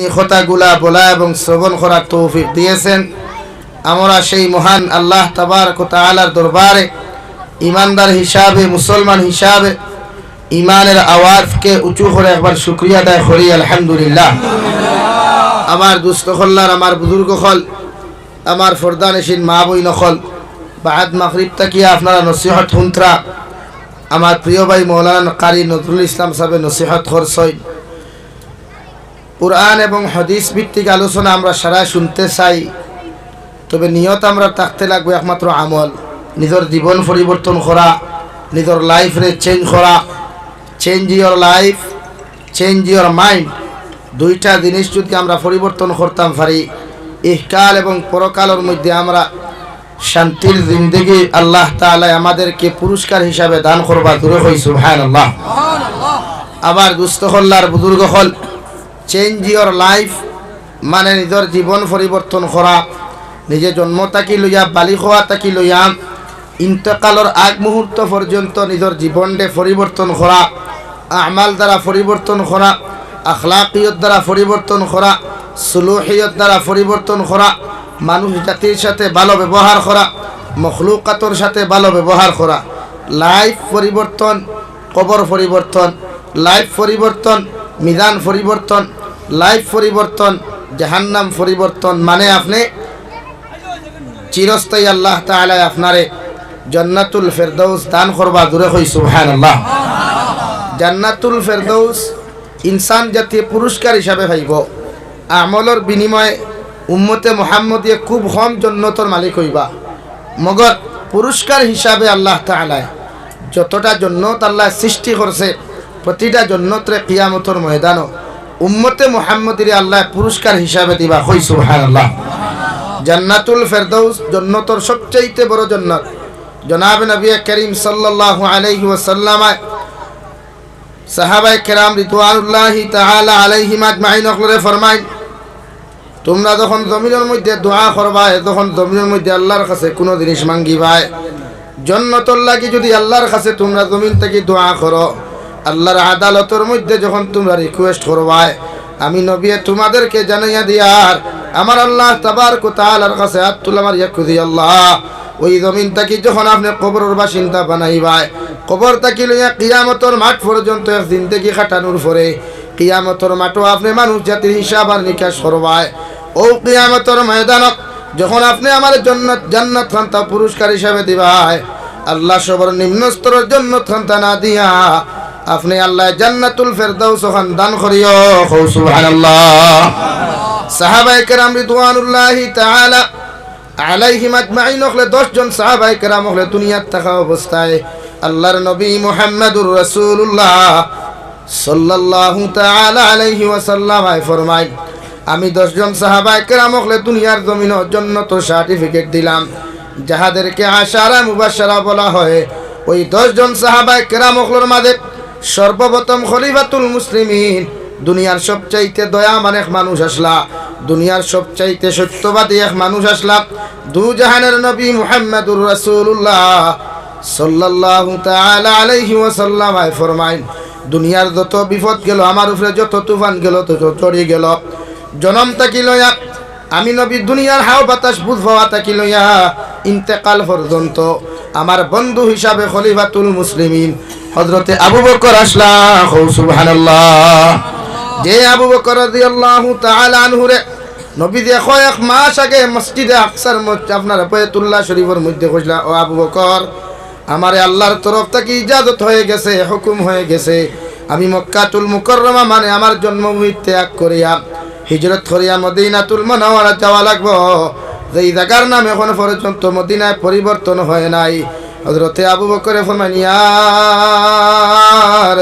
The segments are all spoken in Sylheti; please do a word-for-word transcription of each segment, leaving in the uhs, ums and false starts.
এই কথাগুলা বলা এবং শ্রবণ করার তৌফিক দিয়েছেন। আমরা সেই মহান আল্লাহ তাবারক ওয়া তাআলার দরবারে ইমানদার হিসাবে, মুসলমান হিসাবে ইমানের আওয়াজকে উঁচু করে একবার শুকরিয়া আদায় করি, আলহামদুলিল্লাহ। আমার দুস্ত অকল, আমার বুজুর্গ অকল, আমার পর্দানশীন মা বইন অকল, বাদ মাগরিব থাকিয়া আপনারা নসিহত হুনতরা, আমার প্রিয় ভাই মৌলানা কারি নজরুল ইসলাম সাহেবে নসিহত করছইন। কোরআন এবং হাদিস ভিত্তিক আলোচনা আমরা সারা শুনতে চাই, তবে নিয়ত আমরা থাকতে লাগবে একমাত্র আমল, নিজের জীবন পরিবর্তন করা, নিজের লাইফরে চেঞ্জ করা। Change your life, change your mind। দুইটা জিনিস যদি আমরা পরিবর্তন করতাম পারি, ইহকাল এবং পরকালের মধ্যে আমরা শান্তির জিন্দেগি আল্লাহ তাআলা আমাদেরকে পুরস্কার হিসাবে দান করবা। জোরে কই সুবহানাল্লাহ। আবার দুস্ত অকল, বুজুর্গ অকল, change your life মানে নিজের জীবন পরিবর্তন করা, নিজে জন্ম থাকি লইয়া, বালিগ হওয়া থাকি লইয়া ইন্তেকালর আগ মুহূর্ত পর্যন্ত নিজের জীবনরে পরিবর্তন করা, আমাল দ্বারা পরিবর্তন করা, আখলাকিয়ত দ্বারা পরিবর্তন করা, সুলুহিয়ত দ্বারা পরিবর্তন করা, মানুষ জাতির সাথে ভালো ব্যবহার করা, মখলুকাতর সাথে ভালো ব্যবহার করা, লাইফ পরিবর্তন, কবর পরিবর্তন, লাইফ পরিবর্তন, মিজান পরিবর্তন, লাইফ পরিবর্তন, জাহান্নাম পরিবর্তন, মানে আপনি চিরস্থায়ী আল্লাহ তাআলায় আপনারে জান্নাতুল ফেরদৌস দান করবা। জোরে কই সুবহানাল্লাহ। জান্নাতুল ফেরদৌস ইনসান জাতিয়ে পুরস্কার হিসাবে পাইব। আমলর বিনিময়ে উম্মতে মুহাম্মদিয়ে খুব কম জন্নতর মালিক হইবা, মগর পুরস্কার হিসাবে আল্লাহ তাআলায় যতটা জন্নত আল্লাহ সৃষ্টি করছে, প্রতিটা জন্নতরে কিয়ামতর ময়দানো উম্মতে মুহাম্মদিরে আল্লাহ পুরস্কার হিসাবে দিবা। কই সুবহানাল্লাহ। জান্নাতুল ফেরদৌস জন্নতর সবচাইতে বড় জন্নত। জনাব নবী করিম সাল্লাল্লাহু আলাইহি ওয়াসাল্লাম সাহাবায়ে কেরাম রিদওয়ানুল্লাহি তাআলা আলাইহিম আজমাইন অকলরে ফরমাইন, তোমরা যখন জমিনর মধ্যে দোয়া করবায়, তখন জমিনর মধ্যে আল্লাহর কাছে কুনু জিনিস মাঙ্গিবায়, জন্নতর লাগি যদি আল্লাহর কাছে তোমরা জমিন থাকি দোয়া করো, আল্লাহর আদালতর মধ্যে যখন তোমরা রিকোয়েস্ট করবায়, আমি নবীয়ে তোমাদেরকে জানাইয়া দিয়ার, আমার আল্লাহ তাবারক ওয়া তাআলার কাছে হাত তুলা মারিয়া খুজি, আল্লাহ, ওই জমিন থাকি যখন আপনে কবরর বাসিন্দা বানাইবায়, কবর থাকি লইয়া কিয়ামতর মাঠ পর্যন্ত এক জিন্দেগি কাটানোর পরে কিয়ামতর মাঠো আপনে মানুষ জাতির হিসাব আর নিকাশ করবায়। ও কিয়ামতর ময়দানো যখন আপনে আমার জন্নত, জান্নাত খান্তা পুরস্কার হিসাবে দিবায়, আল্লাহ সবর নিম্ন স্তরর জন্নত খান্তা না দিয়া আপনে আল্লাহ জান্নাতুল ফেরদৌস খান দান করিও। কও সুবহানাল্লাহ। সাহাবায়ে কেরাম রিদওয়ানুল্লাহি তাআলা আলাইহিম আজমাইন অকলে, দশ জন সাহাবায়ে কেরাম অকলে দুনিয়াত থাকা অবস্থায় আল্লাহর নবী মুহাম্মাদুর রাসূলুল্লাহ সাল্লাল্লাহু তাআলা আলাইহি ওয়াসাল্লাম আয় ফরমাইন, আমি দশ জন সাহাবায়ে কেরাম অকলে দুনিয়ার জমিনো জন্নতর সার্টিফিকেট দিলাম। যাহাদেরকে আশারা মুবাশশারা বলা হয়, ওই দশ জন সাহাবায়ে কেরাম অকলর মাঝে সর্বপ্রথম খলিফাতুল মুসলিমিন, দুনিয়ার সবচাইতে দয়ামান এক মানুষ আসলা, দুনিয়ার সবচাইতে সত্যবাদী এক মানুষ আসলা, দু জাহানের নবী মুহাম্মাদুর রাসূলুল্লাহ সাল্লাল্লাহু তাআলা আলাইহি ওয়াসাল্লাম আয় ফরমাইন, দুনিয়ার যত বিপদ গেল, আমার উপরে যত তুফান গেল, যত ঝড়ি গেল, জনম থাকি লইয়া আমি নবী দুনিয়ার হাওয়া বাতাস বুঝ পাওয়া থাকি লইয়া ইন্তেকাল পর্যন্ত আমার বন্ধু হিসাবে খলিফাতুল মুসলিমিন হযরতে আবু বকর আসলা। কও সুবহানাল্লাহ। যে আবু বকর রাদিয়াল্লাহু তাআলা আনহুরে নবীয়ে কয়েক মাস আগে মসজিদে আকসার মধ্যে, আপনার বায়তুল্লাহ শরীফর মধ্যে কইছলা, ও আবু বকর, আমারে আল্লাহর তরফ থাকি ইজাজত হয়ে গেছে, হুকুম হয়ে গেছে, আমি মক্কাতুল মুকাররমা মানে আমার জন্মভূমি ত্যাগ করিয়া হিজরত করিয়া মদিনাতুল মুনাওয়ারা যাওয়া লাগবো, যেই জাগার নাম এখন পর্যন্ত মদিনায় পরিবর্তন হয় নাই। হযরতে আবু বকরে ফরমাইন, ইয়া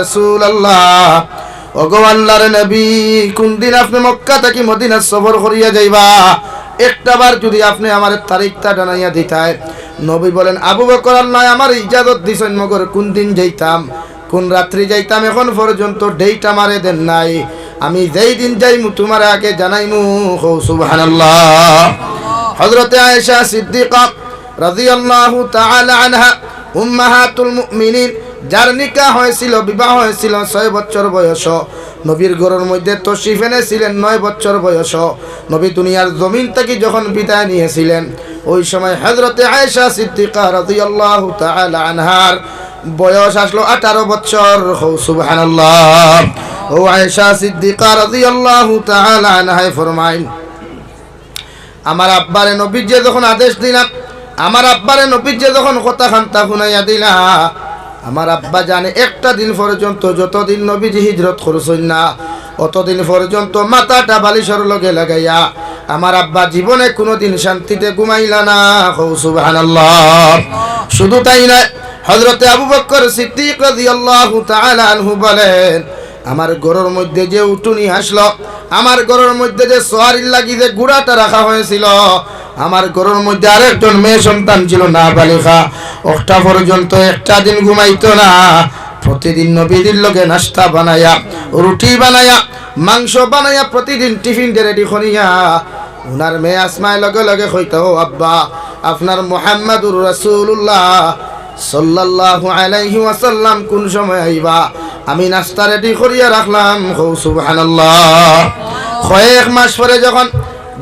রাসূলুল্লাহ, ওগো আল্লাহর নবী, কোন দিন আপনে মক্কা থাকি মদিনাত সফর করিয়া যাইবা? একটা বার যদি আপনে আমারে তারিখটা জানাইয়া দিতায়। নবী বলেন, আবু বকর, আল্লায় আমারে ইজাজত দিছইন, মগর কোন দিন যাইতাম, কোন রাত্রি যাইতাম, এখন পর্যন্ত ডেট আমারে দেন নাই। আমি যেই দিন যাইমু, তুমারে আগে জানাইমু। কও সুবহানাল্লাহ। হযরতে আয়েশা সিদ্দিকা রাদিয়াল্লাহু তাআলা আনহা, উম্মাহাতুল মুমিনিন, যার নিকাহ হয়েছিল, বিবাহ হয়েছিল ছয় বছর বয়স, নবীর ঘরর মধ্যে তশরিফ এনেছিলেন নয় বছর বয়স। নবী দুনিয়ার জমিন থাকি যখন বিদায় নিয়েছিলেন, ওই সময় হযরতে আয়েশা সিদ্দিকা রাদিয়াল্লাহু তাআলা আনহার বয়স আসলো আঠারো বছর। কও সুবহানাল্লাহ। ও আয়েশা সিদ্দিকা রাদিয়াল্লাহু তাআলা আনহায় ফরমাইন, আমার আব্বারে নবীজিয়ে যখন আদেশ দিলা, আমার আব্বারে নবীজিয়ে যখন কথা খান্তা হুনাইয়া দিলা, আমার আব্বা জানে একটা দিন পর্যন্ত, যতদিন নবীজি হিজরত করছইন না, অতদিন পর্যন্ত মাথাটা বালিশর লগে লাগাইয়া আমার আব্বা জীবনে কুনুদিন শান্তিতে ঘুমাইলা না। কও সুবহানাল্লাহ। শুধু তাই নয়, হযরতে আবু বকর সিদ্দিক রাদিয়াল্লাহু তাআলা আনহু বলেন, আমার ঘরর মধ্যে যে উটুনি আসলো, আমার ঘরর মধ্যে যে সোয়ারির লাগি যে ঘোড়াটা রাখা হয়েছিল, আমার ঘরর মধ্যে আরেকজন মেয়ে সন্তান ছিল নাবালিগা, অখটা পর্যন্ত একটা দিন ঘুমাইতো না। প্রতিদিন নবীজির লগে নাস্তা বানাইয়া, রুটি বানাইয়া, মাংস বানাইয়া প্রতিদিন টিফিন রেডি করিয়া উনার মেয়ে আসমায় লগে লগে কইতো, "ও আব্বা, আপনার মুহাম্মাদুর রাসূলুল্লাহ সাল্লাল্লাহু আলাইহি ওয়াসাল্লাম কোন সময় আইবা? আমি নাস্তা রেডি করিয়া রাখলাম।" কও সুবহানাল্লাহ। কয়েক মাস পরে যখন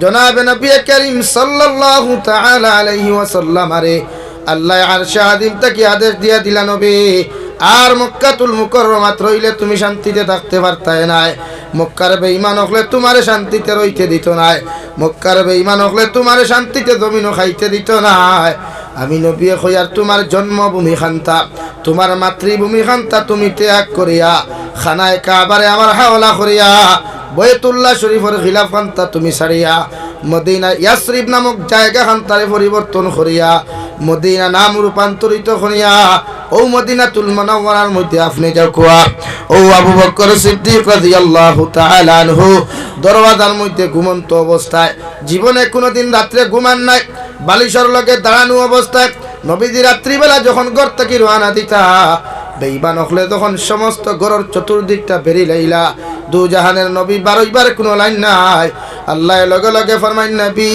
জনাবে নবী করিম সাল্লাল্লাহু তাআলা আলাইহি ওয়াসাল্লাম আরে আল্লাহ আরশে আজিম থাকি আদেশ দিয়া দিলা, "নবী, আর মক্কাতুল মুকাররমাত রইলে তুমি শান্তিতে থাকতে পারতায় নায়। মক্কার বেঈমান অকলে তুমারে শান্তিতে রইতে দিত নায়, মক্কার বেঈমান অকলে তুমারে শান্তিতে জমিনো খাইতে দিত নায়। আমি নবীয়ে কইয়ার তুমার জন্মভূমি খান্তা, তুমার মাতৃভূমি খান্তা তুমি ত্যাগ করিয়া, খানায়ে কাবারে আমার হাওলা করিয়া, বয়তুল্লাহ শরীফর গিলাফ খান্তা তুমি ছাড়িয়া, মদিনা ইয়াসরিব নামক জায়গা খান্তারে পরিবর্তন করিয়া, মদিনা নাম রূপান্তরিত করিয়া, ও মদিনাতুল মুনাওয়ারার মধ্যে আপনে যাউক্কা।" ও আবু বকর সিদ্দিক রাদিয়াল্লাহু তাআলা আনহু দরওয়াজার মধ্যে ঘুমন্ত অবস্থায়, জীবনে কুনুদিন রাত্রে ঘুমান নাই, বালিশর লগে দাঁড়ানো অবস্থায় নবীজি রাত্রিবেলা যখন ঘর থাকি রওয়ানা দিতা, বেঈমান অকলে যখন সমস্ত ঘরর চতুর্দিকটা বেড়ি লাইলা, দুজাহানের নবী বারইবার কুনু লাইন নাই। আল্লায় লগে লগে ফরমাইন, "নবী,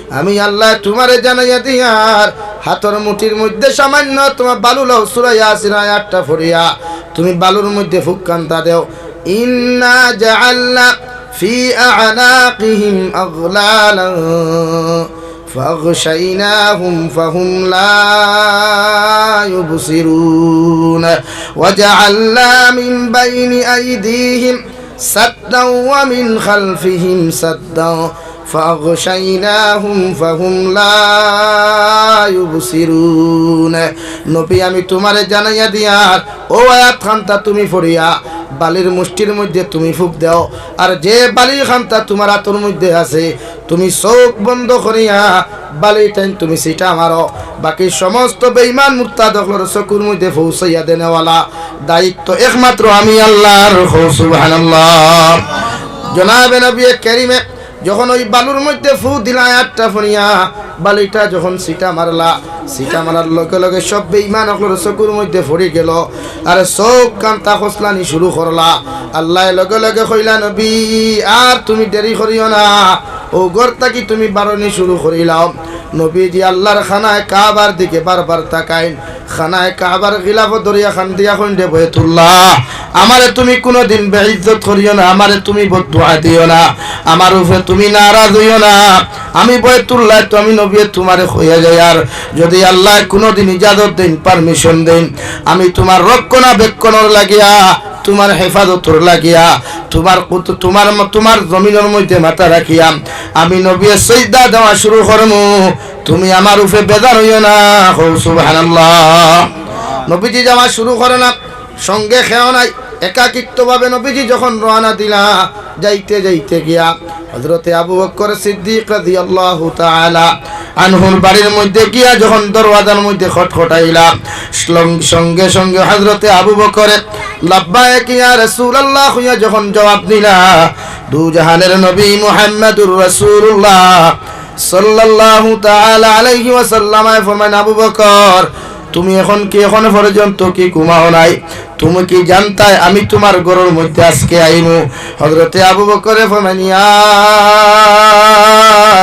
আমি আল্লায় তুমারে জানাইয়া দিয়ার, হাতর মুঠির মধ্যে সামান্য তুমার বালু লও, সূরা ইয়াসিন আয়াতটা পড়িয়া তুমি বালুর মধ্যে ফুক খান্তা দেও।" إنا جعلنا في أعناقهم أغلالا فأغشيناهم فهم لا يبصرون وجعلنا من بين أيديهم سدا ومن خلفهم سدا فأغشيناهم فهم لا يبصرون। নবী, আমি তুমারে জানাইয়া দিয়ার, ও আয়াত খান্তা তুমি পড়িয়া বালির মুষ্টির মধ্যে তুমি ফুক দেও, আর যে বালি খান্তা তুমার আতর মধ্যে আছে, তুমি চউখ বন্ধ করিয়া বালিটাইন তুমি ছিটা মারো। বাকি সমস্ত বেঈমান মুরতাদ অকলর চকুর মধ্যে পৌঁছাইয়া দেনেওয়ালা দায়িত্ব একমাত্র আমি আল্লাহর। কও সুবহানাল্লাহ। জনাবে নবী করিমে যখন ওই বালুর মধ্যে ফু দিলা, আয়াতটা পড়িয়া বালিটা যখন ছিটা মারলা, ছিটা মারার লগে লগে সব বেঈমান অকলর চকুর মধ্যে পড়ি গেল। আর চউখ খান্তা খসলানি শুরু করলা। আল্লায় লগে লগে কইলা, "নবী, আর তুমি দেরি করিও না, অউ ঘর থাকি তুমি বারনি শুরু করিলাও।" নবীজি আল্লাহর খানায়ে কাবার দিকে বারবার তাকাইন। খানায়ে কাবার গিলাফো ধরিয়া কান্দিয়া কইন, "রে বয়তুল্লাহ, আমারে তুমি কুনুদিন বেইজ্জত করিও না, আমারে তুমি বদদোয়া দিও না, আমার উপরে তুমি নারাজ অইও না। আমি বয়তুল্লাহ, তো আমি নবীয়ে তুমারে কইয়া যাইয়ার, যুদি আল্লায় কুনুদিন ইজাজত দেইন, permission দেইন, আমি তুমার রক্ষণাবেক্ষণর লাগিয়া, তুমার হেফাজতর লাগিয়া, তুমার কুত-, তুমার ম-, তুমার জমিনর মধ্যে মাথা রাখিয়া আমি নবীয়ে সইজদা দেওয়া শুরু করমু, তুমি আমার উপরে বেজার অইও না।" কও সুবহানাল্লাহ। নবীজি যাওয়া শুরু করে না, সঙ্গে কেউ নাই, একাকিত্বভাবে নবীজি যখন রওয়ানা দিলা, যাইতে যাইতে গিয়া হযরতে আবু বকর সিদ্দিক রাদিয়াল্লাহু তাআলা আনহুর বাড়ির মধ্যে গিয়া যখন দরওয়াজার মধ্যে খটখটাইলা, সঙ্গে সঙ্গে হযরতে আবু বকরে "লাব্বাইক ইয়া রাসূলুল্লাহ" কইয়া যখন জবাব দিলা, দুজাহানের নবী মুহাম্মাদুর রাসূলুল্লাহ সাল্লাল্লাহু তাআলা আলাইহি ওয়াসাল্লামে ফরমাইন, "আবু বকর, তুমি এখন কি, এখন পর্যন্ত কি ঘুমাও নাই? তুমি কি জানতায় আমি তুমার ঘরর মধ্যে আজকে আইমু?" হযরতে আবু বকরে ফরমাইন, "ইয়া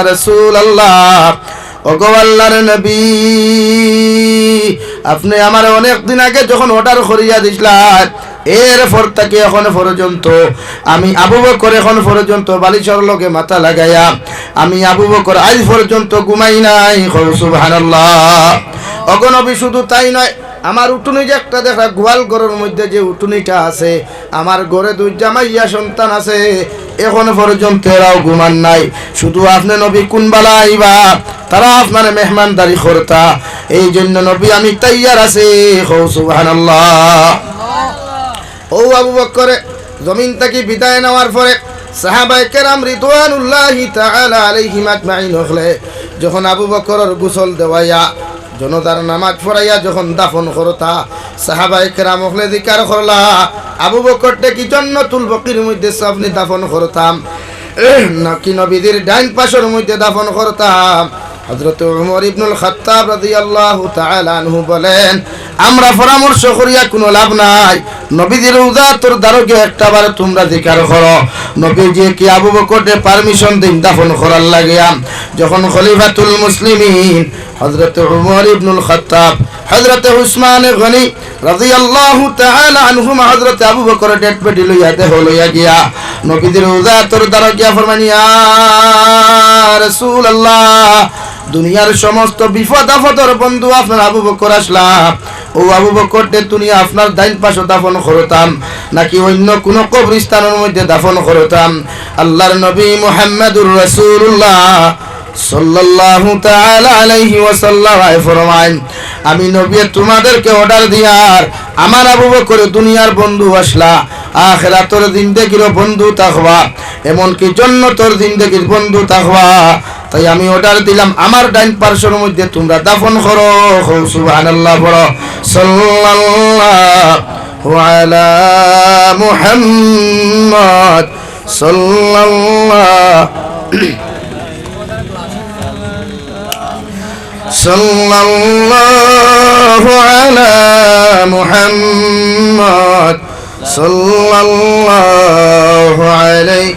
রাসূলুল্লাহ, ওগো আল্লাহর নবী, আপনে আমারে অনেক দিন আগে যখন অর্ডার করিয়া দিছলা, এর পর থাকি এখন পর্যন্ত আমি আবু বকর এখন পর্যন্ত বালিশর লগে মাথা লাগাইয়া, আমি আবু বকর আইজ পর্যন্ত ঘুমাই নাই। কও সুবহানাল্লাহ। ওগো নবী, শুধু তাই নয়, আমার উটুনি যে একটা দেখরা, গোয়াল ঘরর মধ্যে যে উটুনিটা আছে, আমার ঘরে দুইটা মাইয়া সন্তান আছে, এখন পর্যন্ত এরাও ঘুমান নাই। শুধু আপনে নবী কুনবালা আইবা, তারা আপনারে মেহমানদারি করতা। এই জন্য নবী আমি তৈয়ার আছি। কও সুবহানাল্লাহ। অউ আবু বকরে জমিন থাকি বিদায় নেওয়ার পরে সাহাবায়ে কেরাম রিদওয়ানুল্লাহি তাআলা আলাইহিম আজমাইন অকলে যখন আবু বকরর গোসল দেওয়াইয়া, জনাজার নামাজ পড়াইয়া যখন দাফন করতা, সাহাবায়ে কেরাম অকলে জিকার করলা, "আবু বকররে কি জন্নতুল বকির মধ্যে আপনে দাফন করতাম, নাকি নবীজির ডাইন পাশর মধ্যে দাফন করতাম?" হযরত উমর ইবনুল খাত্তাব রাদিয়াল্লাহু তাআলা আনহু বলেন, "আমরা পরামর্শ করিয়া কুনু লাভ নাই, নবীজির রওজাতর দ্বারো গিয়া একটাবার তুমরা জিকার করো, নবীজিয়ে কি আবু বকররে পারমিশন দেইন দাফন করার লাগিয়া।" যখন খলিফাতুল মুসলিমিন হযরত উমর ইবনুল খাত্তাব, হযরত উসমান গনি রাদিয়াল্লাহু তাআলা আনহুমা হযরত আবু বকরর ডেড বডি লইয়া, দেহ লইয়া গিয়া নবীজির রওজাতর দ্বারো গিয়া ফরমাইন, "ইয়া রাসূলুল্লাহ, দুনিয়ার সমস্ত বিপদ আপদর বন্ধু আপনার আবু বকর আছলা, অউ আবু বকররে তুনি আপনার ডাইন পাশো দাফন করতাম, নাকি অইন্য কুনু কবরস্থানর মধ্যে দাফন করতাম?" আল্লাহর নবী মুহাম্মাদুর রাসূলুল্লাহ সাল্লাল্লাহু তাআলা আলাইহি ওয়াসাল্লাম আয় ফরমাইন, "আমি নবীয়ে তুমাদেরকে অর্ডার দিয়ার, আমার আবু বকর দুনিয়ার বন্ধু আছলা, আখিরাতর জিন্দেগিরও বন্ধু থাকবা, এমনকি জন্নতর জিন্দেগির বন্ধু থাকবা। তাই আমি অর্ডার দিলাম, আমার ডাইন পার্শ্বর মধ্যে তুমরা দাফন করো।" কও সুবহানাল্লাহ, পড়ো, সাল্লাল্লাহু আলা মুহাম্মদ, সাল্লাল্লাহু সাল্লাল্লাহু আলা মুহাম্মদ সাল্লাল্লাহু আলাইহি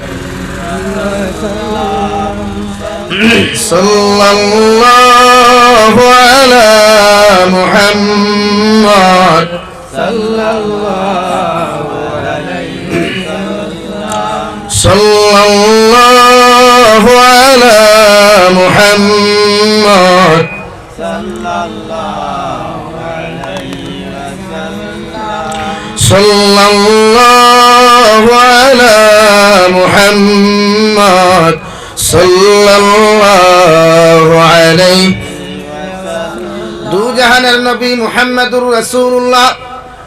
সাল্লাল্লাহু আলা মুহাম্মদ সাল্লাল্লাহু আলাইহি সাল্লাল্লাহু আলা মুহাম্মদ সাল্লাল্লাহু আলাইহি ওয়াসাল্লাম। সাল্লাল্লাহু আলা মুহাম্মদ সাল্লাল্লাহু আলাইহি। দু জাহানের নবী মুহাম্মাদুর রাসূলুল্লাহ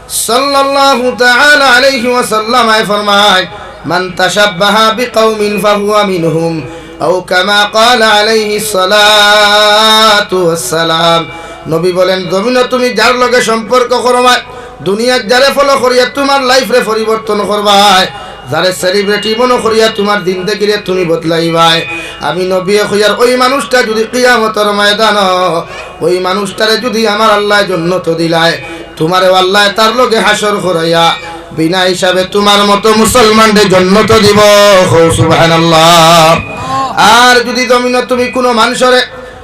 সাল্লাল্লাহু তাআলা আলাইহি ওয়াসাল্লাম আয় ফরমায়, "মান তাশাব্বাহা বিকাওমিন ফাহুয়া মিনহুম, আও কামা ক্বালা আলাইহিস সালাতু ওয়াস সালাম।" নবী বলেন, "জমিনো তুমি যার লগে সম্পর্ক করবায়, দুনিয়াত যারে ফলো করিয়া তুমার লাইফরে পরিবর্তন করবায়, যারে সেলিব্রিটি মনো করিয়া তুমার জিন্দেগিরে তুমি বদলাইবায়, আমি নবীয়ে কইয়ার অউ মানুষটা যুদি কিয়ামতর ময়দানো, অউ মানুষটারে যুদি আমার আল্লায় জন্নতো দিলায়, তুমারেও আল্লায় তার লগে হাশর করাইয়া বিনা হিসাবে তুমার মতো মুসলমানরে জন্নতো দিবো।" কও সুবহানাল্লাহ। আর যুদি জমিনো তুমি কুনু মানষরে,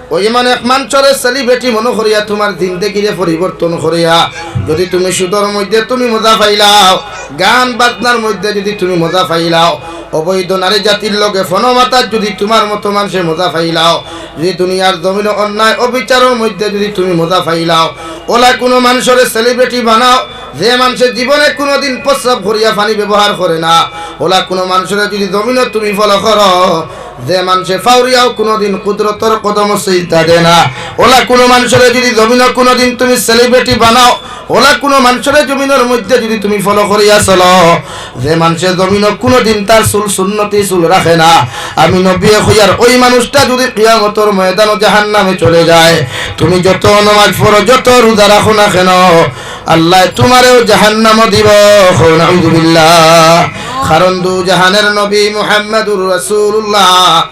অউ যেমন এক মানষরে সেলিব্রিটি মনো করিয়া তুমার জিন্দেগিরে পরিবর্তন করিয়া, যুদি তুমি সুদর মধ্যে তুমি মজা পাইলাও, গান বাজনার মধ্যে যুদি তুমি মজা পাইলাও, অবৈধ নারী জাতির লগে ফোনো মাতাত যুদি তুমার মতো মানষে মজা পাইলাও, যুদি দুনিয়ার জমিনো অন্যায় অবিচারর মধ্যে যুদি তুমি মজা পাইলাও, অলা কুনু মানষরে সেলিব্রিটি বানাও, যে মানষে জীবনে কুনুদিন প্রস্রাব করিয়া পানি ব্যবহার করে না, অলা কুনু মানষরে যুদি জমিনো তুমি ফলো করো, যে মানষে ফাউরিয়াও কুনুদিন কুদরতর কদমো সিজদা দেয় না, অলা কুনু মানষরে যুদি জমিনো কুনুদিন তুমি সেলিব্রিটি বানাও, অলা কুনু মানষরে জমিনর মধ্যে যুদি তুমি ফলো করিয়া চলো, যে মানষে জমিনো কুনুদিন তার চুল সুন্নতি চুল রাখে না, আমি নবীয়ে কইয়ার অউ মানুষটা যুদি কিয়ামতর ময়দানো জাহান্নামে চলে যায়, তুমি যত নমাজ পড়ো, যত রোজা রাখো না কেন, আল্লায় তুমারেও জাহান্নামো দিবো। কও নাউজুবিল্লাহ। কারণ দু জাহানের নবী মুহাম্মাদুর রাসূলুল্লাহ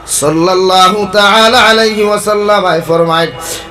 সাল্লাল্লাহু তাআলা আলাইহি ওয়াসাল্লাম আয় ফরমায়,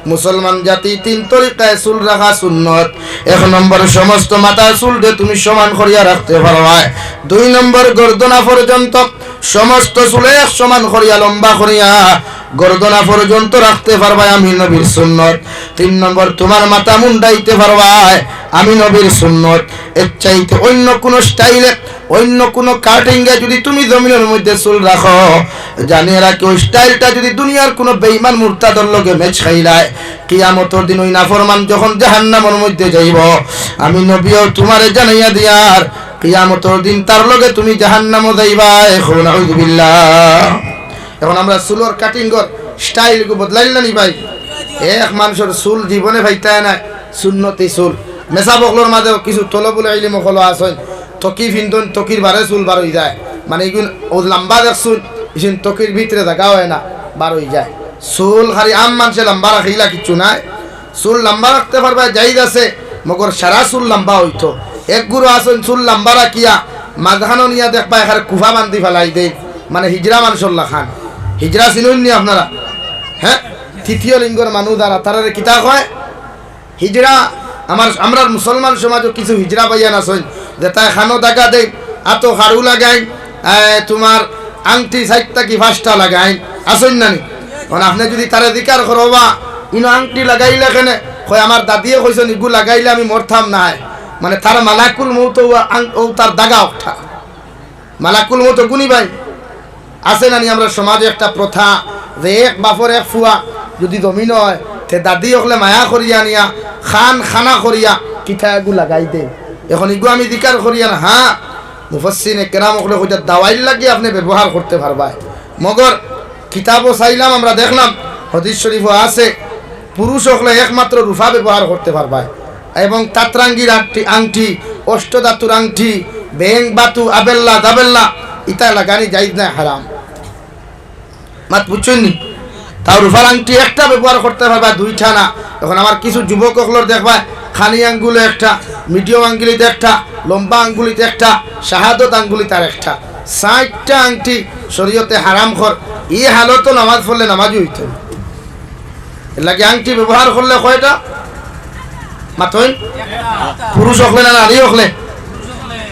মুসলমান জাতি তিন তরিকায় চুল রাখা সুন্নত। এক নম্বর, সমস্ত মাথার চুলরে তুমি সমান করিয়া রাখতে পারবায়। দুই নম্বর, গর্দনা পর্যন্ত সমস্ত চুল এক সমান করিয়া লম্বা করিয়া গর্দনা পর্যন্ত রাখতে পারবায় আমি নবীর সুন্নত। তিন নম্বর, তুমার মাথা মুন্ডাইতে পারবায় আমি নবীর সুন্নত। এর চাইতে অইন্য কুনু স্টাইলে, অইন্য কুনু কাটিংয়ে যুদি তুমি জমিনর মইধ্যে চুল রাখো, জানিয়া রাখিও, অউ স্টাইলটা যুদি দুনিয়ার কুনু বেইমান মুরতাদর লগে ম্যাচ খাইলায়, কিয়ামতর দিন অউ নাফরমান যখন জাহান্নামর মইধ্যে যাইবো, আমি নবীও তুমারে জানাইয়া দিয়ার, কিয়ামতর দিন তার লগে তুমি জাহান্নামো যাইবায়। কও নাউজুবিল্লাহ। এখন আমরা চুলর কাটিংর স্টাইলগু বদলাইল না নি ভাই? এক মানষর চুল জীবনে ফাইতায় নায়, সুন্নতি চুল। মেসাব অকলর মাজেও কিছু তলবুল ইলিম অকল আছইন, তকি ফিন্দইন, তকির বারে চুল বার অইযায়। মানে ইগুন অউ লাম্বা দেখছইন, ইসিন তকির ভিতরে জাগা অয় না, বার অইযায়। চুল খালি আম মানষে লাম্বা রাখে, ইলা কিচ্ছু নায়। চুল লাম্বা রাখতে পারবায়, জাইজ আছে, মগর সারা চুল লাম্বা অইতো। এক গুরু আছইন চুল লাম্বা রাখিয়া মাঝখানো নিয়া দেখবায় এখানে কুফা বান্ধি ফালাই দেইন, মানে হিজড়া মানষর লাখান। হিজড়া চিনইন নি আপনারা? হে, তৃতীয় লিঙ্গর মানুষ যারা, তারারে কিতা কয়? হিজড়া। আমার, আমরার মুসলমান সমাজো কিছু হিজড়া ভাইয়াইন আছইন, যেতায় কানো দাগা দেইন, আতো খাড়ু লাগাইন, এ, তুমার আংটি চাইরটা কি পাঁচটা লাগাইন, আছইন না নি? এখন আপনে যুদি তারে জিকার করো, "বা, ইনো আংটি লাগাইলে কেনে?" কয়, "আমার দাদিয়ে কইছইন, ইগু লাগাইলে আমি মরতাম নায়।" মানে তার মালাকুল মউত অউ আং-, অউ তার দাগা অকটা। মালাকুল মউত অগুনি ভাই। আছে না নি আমরার সমাজো একটা প্রথা যে এক বাপর এক ফুয়া যুদি জমিনো অয়, তে দাদি অকলে মায়া করিয়া নিয়া, খান খানা করিয়া, কিতা এগু লাগাই দেইন। এখন ইগু আমি জিকার করিয়ার, হ্যাঁ, মুফাসসিরিনে কেরাম অকলে কইতা দাওয়াইর লাগি আপনে ব্যবহার করতে পারবায়। মগর কিতাবো চাইলাম, আমরা দেখলাম, হাদিস শরিফো আছে, পুরুষ অকলে একমাত্র রুফা ব্যবহার করতে পারবায়। এবং তাতরাঙ্গির আংটি, আংটি, অষ্টধাতুর আংটি, বেং, বাতু, আবেল্লা, দাবেল্লা, ইতা লাগানি জাইজ নায়, হারাম। মাত বুঝছইন নি? তাও রুফার আংটি একটা ব্যবহার করতে পারবায়, দুইটা না। এখন আমার কিছু যুবক অকলর দেখবায়, খানি আঙ্গুলো একটা, মিডিয়াম আঙ্গুলিত একটা, লম্বা আঙ্গুলিত একটা, শাহাদত আঙ্গুলিত আর একটা, চাইরটা আংটি শরিয়তে হারাম কর। ই হালতো নামাজ পড়লে নামাজি অইতো না। এর লাগি আংটি ব্যবহার করলে কয়টা? মাতইন? পুরুষ অকলে না নারী অকলে?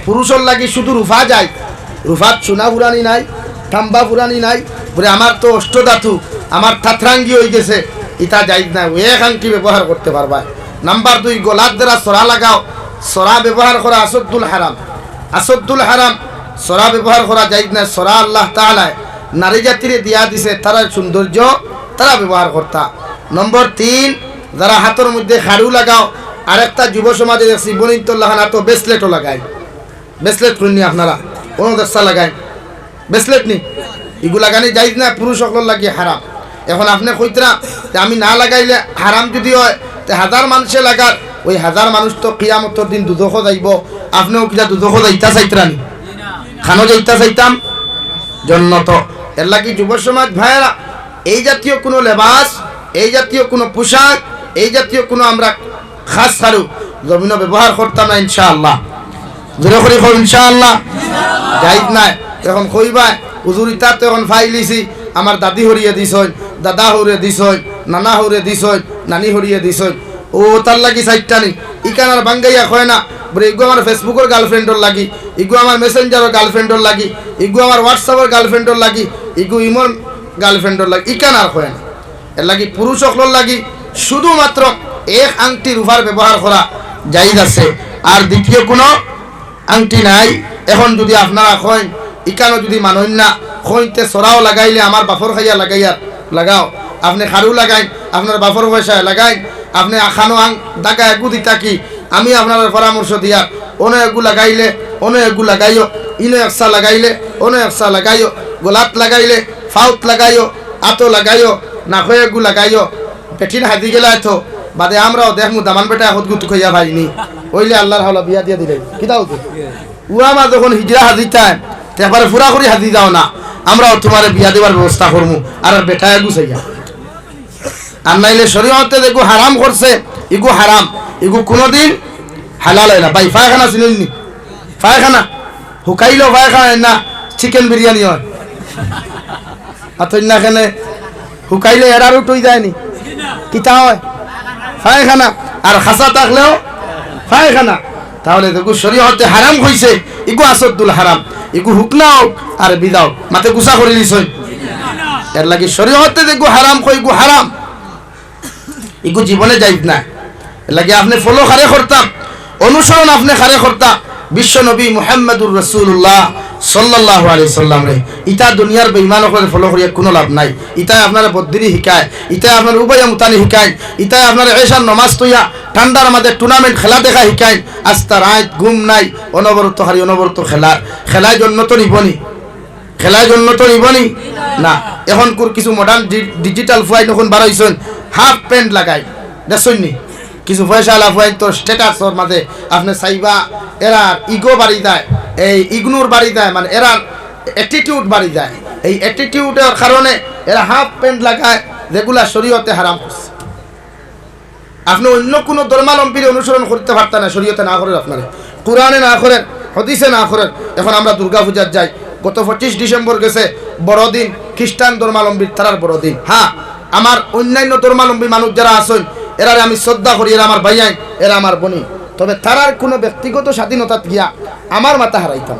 পুরুষর লাগি শুধু রুফা জাইজ। রুফাত সোনা ফুরানি নাই, তাম্বা ফুরানি নাই। বুলে, "আমার তো অষ্টধাতু, আমার তাতরাঙ্গি অইগেছে", ইতা জাইজ নায়। অউ এক আংটি ব্যবহার করতে পারবায়। নাম্বার দুই, গলাত যেরা ছড়া লাগাও, ছড়া ব্যবহার করা আশদ্দুল হারাম। আশদ্দুল হারাম, ছড়া ব্যবহার করা জাইজ নায়। ছড়া আল্লাহ তাআলায় নারী জাতিরে দিয়া দিছে, তারার সৌন্দর্য তারা ব্যবহার করতা। নম্বর তিন, যেরা হাতর মইধ্যে খাড়ু লাগাও, আরেকটা যুব সমাজে দেখছি, বইনতর লাখান আতো bracelet-ও লাগাইন। Bracelet কইন নি আপনারা? অনো দেখছা লাগাইন? Bracelet নি? ইগু লাগানি জাইজ নায়, পুরুষ অকলর লাগি হারাম। এখন আপনে কইতরা যে আমি না লাগাইলে হারাম যুদি অয়, তে হাজার মানষে লাগার, অউ হাজার মানুষ তো কিয়ামতর দিন দুজখো যাইবো, আপনেও কিতা দুজখো যাইতা চাইতরা নি? কানো যাইতা চাইতাম? জন্নতো। এর লাগি যুব সমাজ ভাইয়েরা, এই জাতীয় কুনু লেবাস, এই জাতীয় কুনু পোশাক, এই জাতীয় কুনু আমরা খাস খাড়ু জমিনো ব্যবহার করতাম না ইনশাআল্লাহ। জোরে করি কও ইনশাআল্লাহ। জাইজ নায়। এখন কইবায়, "হুজুর, ইতা তো এখন ফাইলিছি, আমার দাদি হরিয়ে দিছইন, দাদা হরিয়ে দিছইন, নানা হরিয়ে দিছইন, নানি হরিয়ে দিছইন।" অউ তার লাগি চাইরটা নি। ইখান আর বাঙ্গাইয়া কয় না, বুলে, "ইগু আমার Facebook-র girlfriend-র লাগি, ইগু আমার Messenger-র girlfriend-র লাগি, ইগু আমার WhatsApp-র girlfriend-র লাগি, ইগু ইমোর girlfriend-র লাগি", ইখান আর কয় না। এর লাগি পুরুষ অকলর লাগি শুধুমাত্র এক আংটি রুফার ব্যবহার করা জাইজ আছে, আর দ্বিতীয় কুনু আংটি নাই। এখন যুদি আপনারা কইন, ইখানো যুদি মানইন না, কইন তে ছড়াও লাগাইলে আমার বাপর খাইয়া লাগাইয়ার লাগাও, আপনে খাড়ু লাগাইন, আপনার বাপর পয়সায় লাগাইন, আপনে আখানো আং দাগা এগু দিতা কি? আমি আপনারার পরামর্শ দিয়ার, অনো এগু লাগাইলে, অনো এগু লাগাইও, ইনো একসা লাগাইলে, অনো একসা লাগাইও, গলাত লাগাইলে, ফাউত লাগাইও, আতো লাগাইও, নাকো এগু লাগাইও, বেটিন হাজি গেলায় তো, বাদে আমরাও দেখমু দামান বেটা এখত গুত কইয়া পাইনি। অইলে আল্লার হাওলা বিয়া দিয়া দিলে। কিতা অইতো? উয়া মা যখন হিজড়া হাজি তাই, তে একবারে পুরা করি হাজি যাও না। আমরাও তুমারে বিয়া দিবার ব্যবস্থা করমু। আর, আর বেটায় গুছাইয়া। আর নাইলে শরীয়তে যেগু হারাম করছে, ইগু হারাম। ইগু কুনুদিন হালাল অয় না। ভাই, পায়খানা চিনইন নি? পায়খানা। হুকাইলেও পায়খানা অয় না, chicken বিরিয়ানি অয়। আর তৈ না কেনে হুকাইলে এরার উঠই যায় নি? কিতা অয়? পায়খানা। আর খাসা থাকলেও পায়খানা। তাহলে যেগু শরীয়তে হারাম কইছে, ইগু আশদ্দুল হারাম। ইগু হুকনা অউক আর বিদা অউক। মাতে গুছা করি দিছইন। এরলাগি শরীয়তে যেগু হারাম কয়, ইগু হারাম, ইগু জীবনে জায়েজ নায়। এরলাগি আপনে follow কারে করতা, অনুসরণ আপনে কারে করতা, বিশ্ব নবী মুহাম্মাদুর রাসূলুল্লাহ সাল্লাল্লাহু আলাইহি সাল্লামরে। ইতা দুনিয়ার বেঈমান অকলরে follow করিয়া কুনু লাভ নাই। ইতায় আপনারে বদদিনি হিকায়, ইতায় আপনারে উবাইয়া মুতানি হিকায়, ইতায় আপনারে এশার নমাজ থইয়া ঠান্ডার মাঝে tournament খেলা দেখা হিকায়। আস্তা রাইত ঘুম নাই, অনবরত খালি অনবরত খেলা। খেলায় জন্নতো নিবনি? খেলায় জন্নতো নিবনি? না। এখনকুর কিছু modern ডি-, digital ফুয়াইন অখন বারইছইন, half pant লাগাইন, দেখছইন নি? কিছু পয়সাআলা ফুয়াইন তো status-র মাঝে আপনে চাইবা, এরার ego বাড়ি যায়, এই ইগনোর বাড়ি যায়, মানে এরার attitude বাড়ি যায়। এই attitude-র কারণে এরা half pant লাগায়, যেগুলা শরীয়তে হারাম করছে। আপনে অইন্য কুনু ধর্মাবলম্বীরে অনুসরণ করতা পারতা না, শরীয়তে না করের আপনারে, কুরআনে না করের, হাদিসে না করের। এখন আমরা দুর্গা পূজাত যাই, গত পঁচিশ ডিসেম্বর গেছে বড়দিন, খ্রিস্টান ধর্মাবলম্বীর তারার বড়দিন। হ্যাঁ, আমার অইন্যান্য ধর্মাবলম্বী মানুষ যারা আছইন, এরারে আমি শ্রদ্ধা করি, এরা আমার ভাইয়াইন, এরা আমার বইন। তবে তারার কুনু ব্যক্তিগত স্বাধীনতাত গিয়া আমার মাথা হারাইতাম।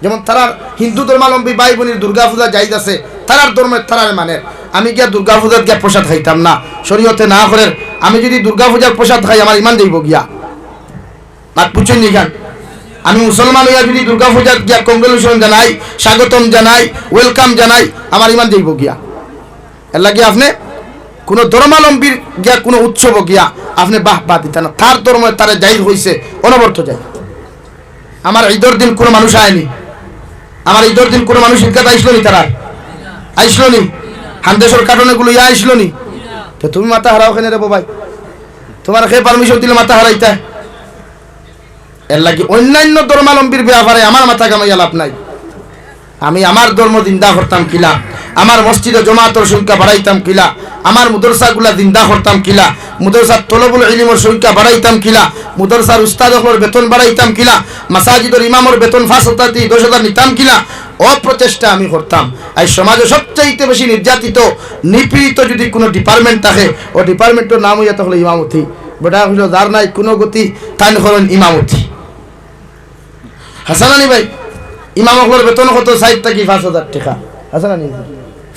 যেমন তারার হিন্দু ধর্মাবলম্বী ভাই বইনর দুর্গা পূজা জায়েজ আছে, তারার ধর্মে তারারে মানের। আমি গিয়া দুর্গা পূজাত গিয়া প্রসাদ খাইতাম না, শরীয়তে না করের। আমি যুদি দুর্গা পূজার প্রসাদ খাই, আমার ইমান যাইবো গিয়া। মাত বুঝছইন নি কেন? আমি মুসলমান অইয়া যুদি দুর্গা পূজাত গিয়া congratulation জানাই, স্বাগতম জানাই, welcome জানাই, আমার ইমান যাইবো গিয়া। এরলাগি আপনে কুনু ধর্মাবলম্বীর গিয়া কুনু উৎসবো গিয়া আপনে বাহ বাহ দিতা না। তার ধর্মে তারে জায়েজ কইছে, অনবরত যাই। আমার ঈদর দিন কুনু মানুষ আয়নি? আমার ঈদর দিন কুনু মানুষ ঈদগাত আইছলো নি? তারা আইছলো নি? হান্দেশর কার্টুন ইগু লইয়া আইছলো নি? তে তুমি মাথা হারাও কেনে রে বাবাই? তুমারে কে permission দিলো মাথা হারাইতায়? এরলাগি অইন্যান্য ধর্মাবলম্বীর বেয়াপারে আমার মাথা ঘামাইয়া লাভ নাই। আমি আমার ধর্ম জিন্দা করতাম কিলা, আমার মসজিদো জমাতর সংখ্যা বাড়াইতাম কিলা, আমার মাদ্রাসাগুলা জিন্দা করতাম কিলা, মাদ্রাসাত তলবুল ইলিমর সংখ্যা বাড়াইতাম কিলা, মাদ্রাসার উস্তাদ অকলর বেতন বাড়াইতাম কিলা, মাসাজিদর ইমামর বেতন পাঁচ হাজার থাকি দশ হাজার নিতাম কিলা, অপ্রচেষ্টা আমি করতাম। আইজ সমাজো সবচাইতে বেশি নির্যাতিত, নিপীড়িত যুদি কুনু department থাকে, অউ departmentর নাম অইয়া থাকলো ইমামতি। বেটা কইলো, "যার নাই কুনু গতি, তাইন করইন ইমামতি।" হাছা না নি ভাই? ইমাম অকলর বেতন কত? চাইর থাকি পাঁচ হাজার টেকা। হাছা না নি?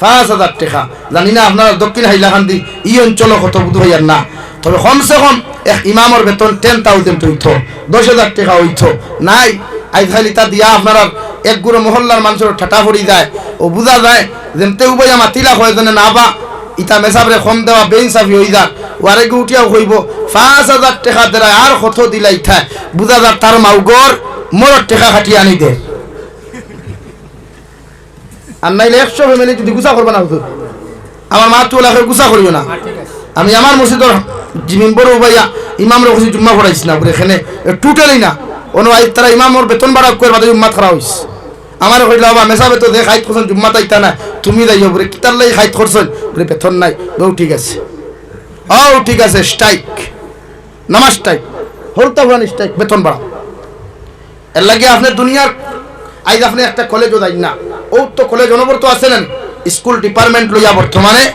পাঁচ হাজার টেকা। জানি না আপনারা দক্ষিণ হাইলাকান্দি ই অঞ্চলো কত বুধ অইয়ার না। তবে কমসে কম এক ইমামর বেতন ten thousand অইতো, দশ হাজার টেকা অইতো। নাই, আইজকাইল ইতা দিয়া আপনারার এক গুরু মহল্লার মানষর ঠাটা পড়ি যায়। অউ বুঝা যায়, যেমতে উবাইয়া মাতিলা কয় যেনে না বা, ইতা মেসাবরে কম দেওয়া বেইনসাফি অইযার। অউ আরেকগু উঠিয়াউ কইবো, "পাঁচ হাজার টেকা দেরায় আর কত দিলাইতায়?" বুঝা যার তার মাউগর মরর টেকা কাটিয়া আনি দের। আর নাইলে একশো family যুদি গুছা করবা না হুজুর, আমার মাত অলাকে গুছা করিও না। আমি আমার মসজিদর জি মেম্বর উবাইয়া ইমামরে কইছি জুম্মা পড়াইছ না, বুলে কেনে, এ totally না। অনো আইজ তারা ইমামর বেতন বাড়া কইয়ার বাদে জুম্মাত খাড়া অইছে। আমারে কইলা, "বাবা, মেসাবে তো যে কাইত করছইন জুম্মাত আইতা না, তুমি যাইও।" বুলে, "কিতার লাগি কাইত করছইন?" বুলে, "বেতন নাই।" বউ, ঠিক আছে। অউ ঠিক আছে, strike, নমাজ strike, হরুতা পুরান strike, বেতন বাড়াও। এরলাগি আপনে দুনিয়ার, আইজ আপনে একটা কলেজো যাইন না, অউ তো কলেজ অনবরত আছে না, স্কুল department লইয়া বর্তমানে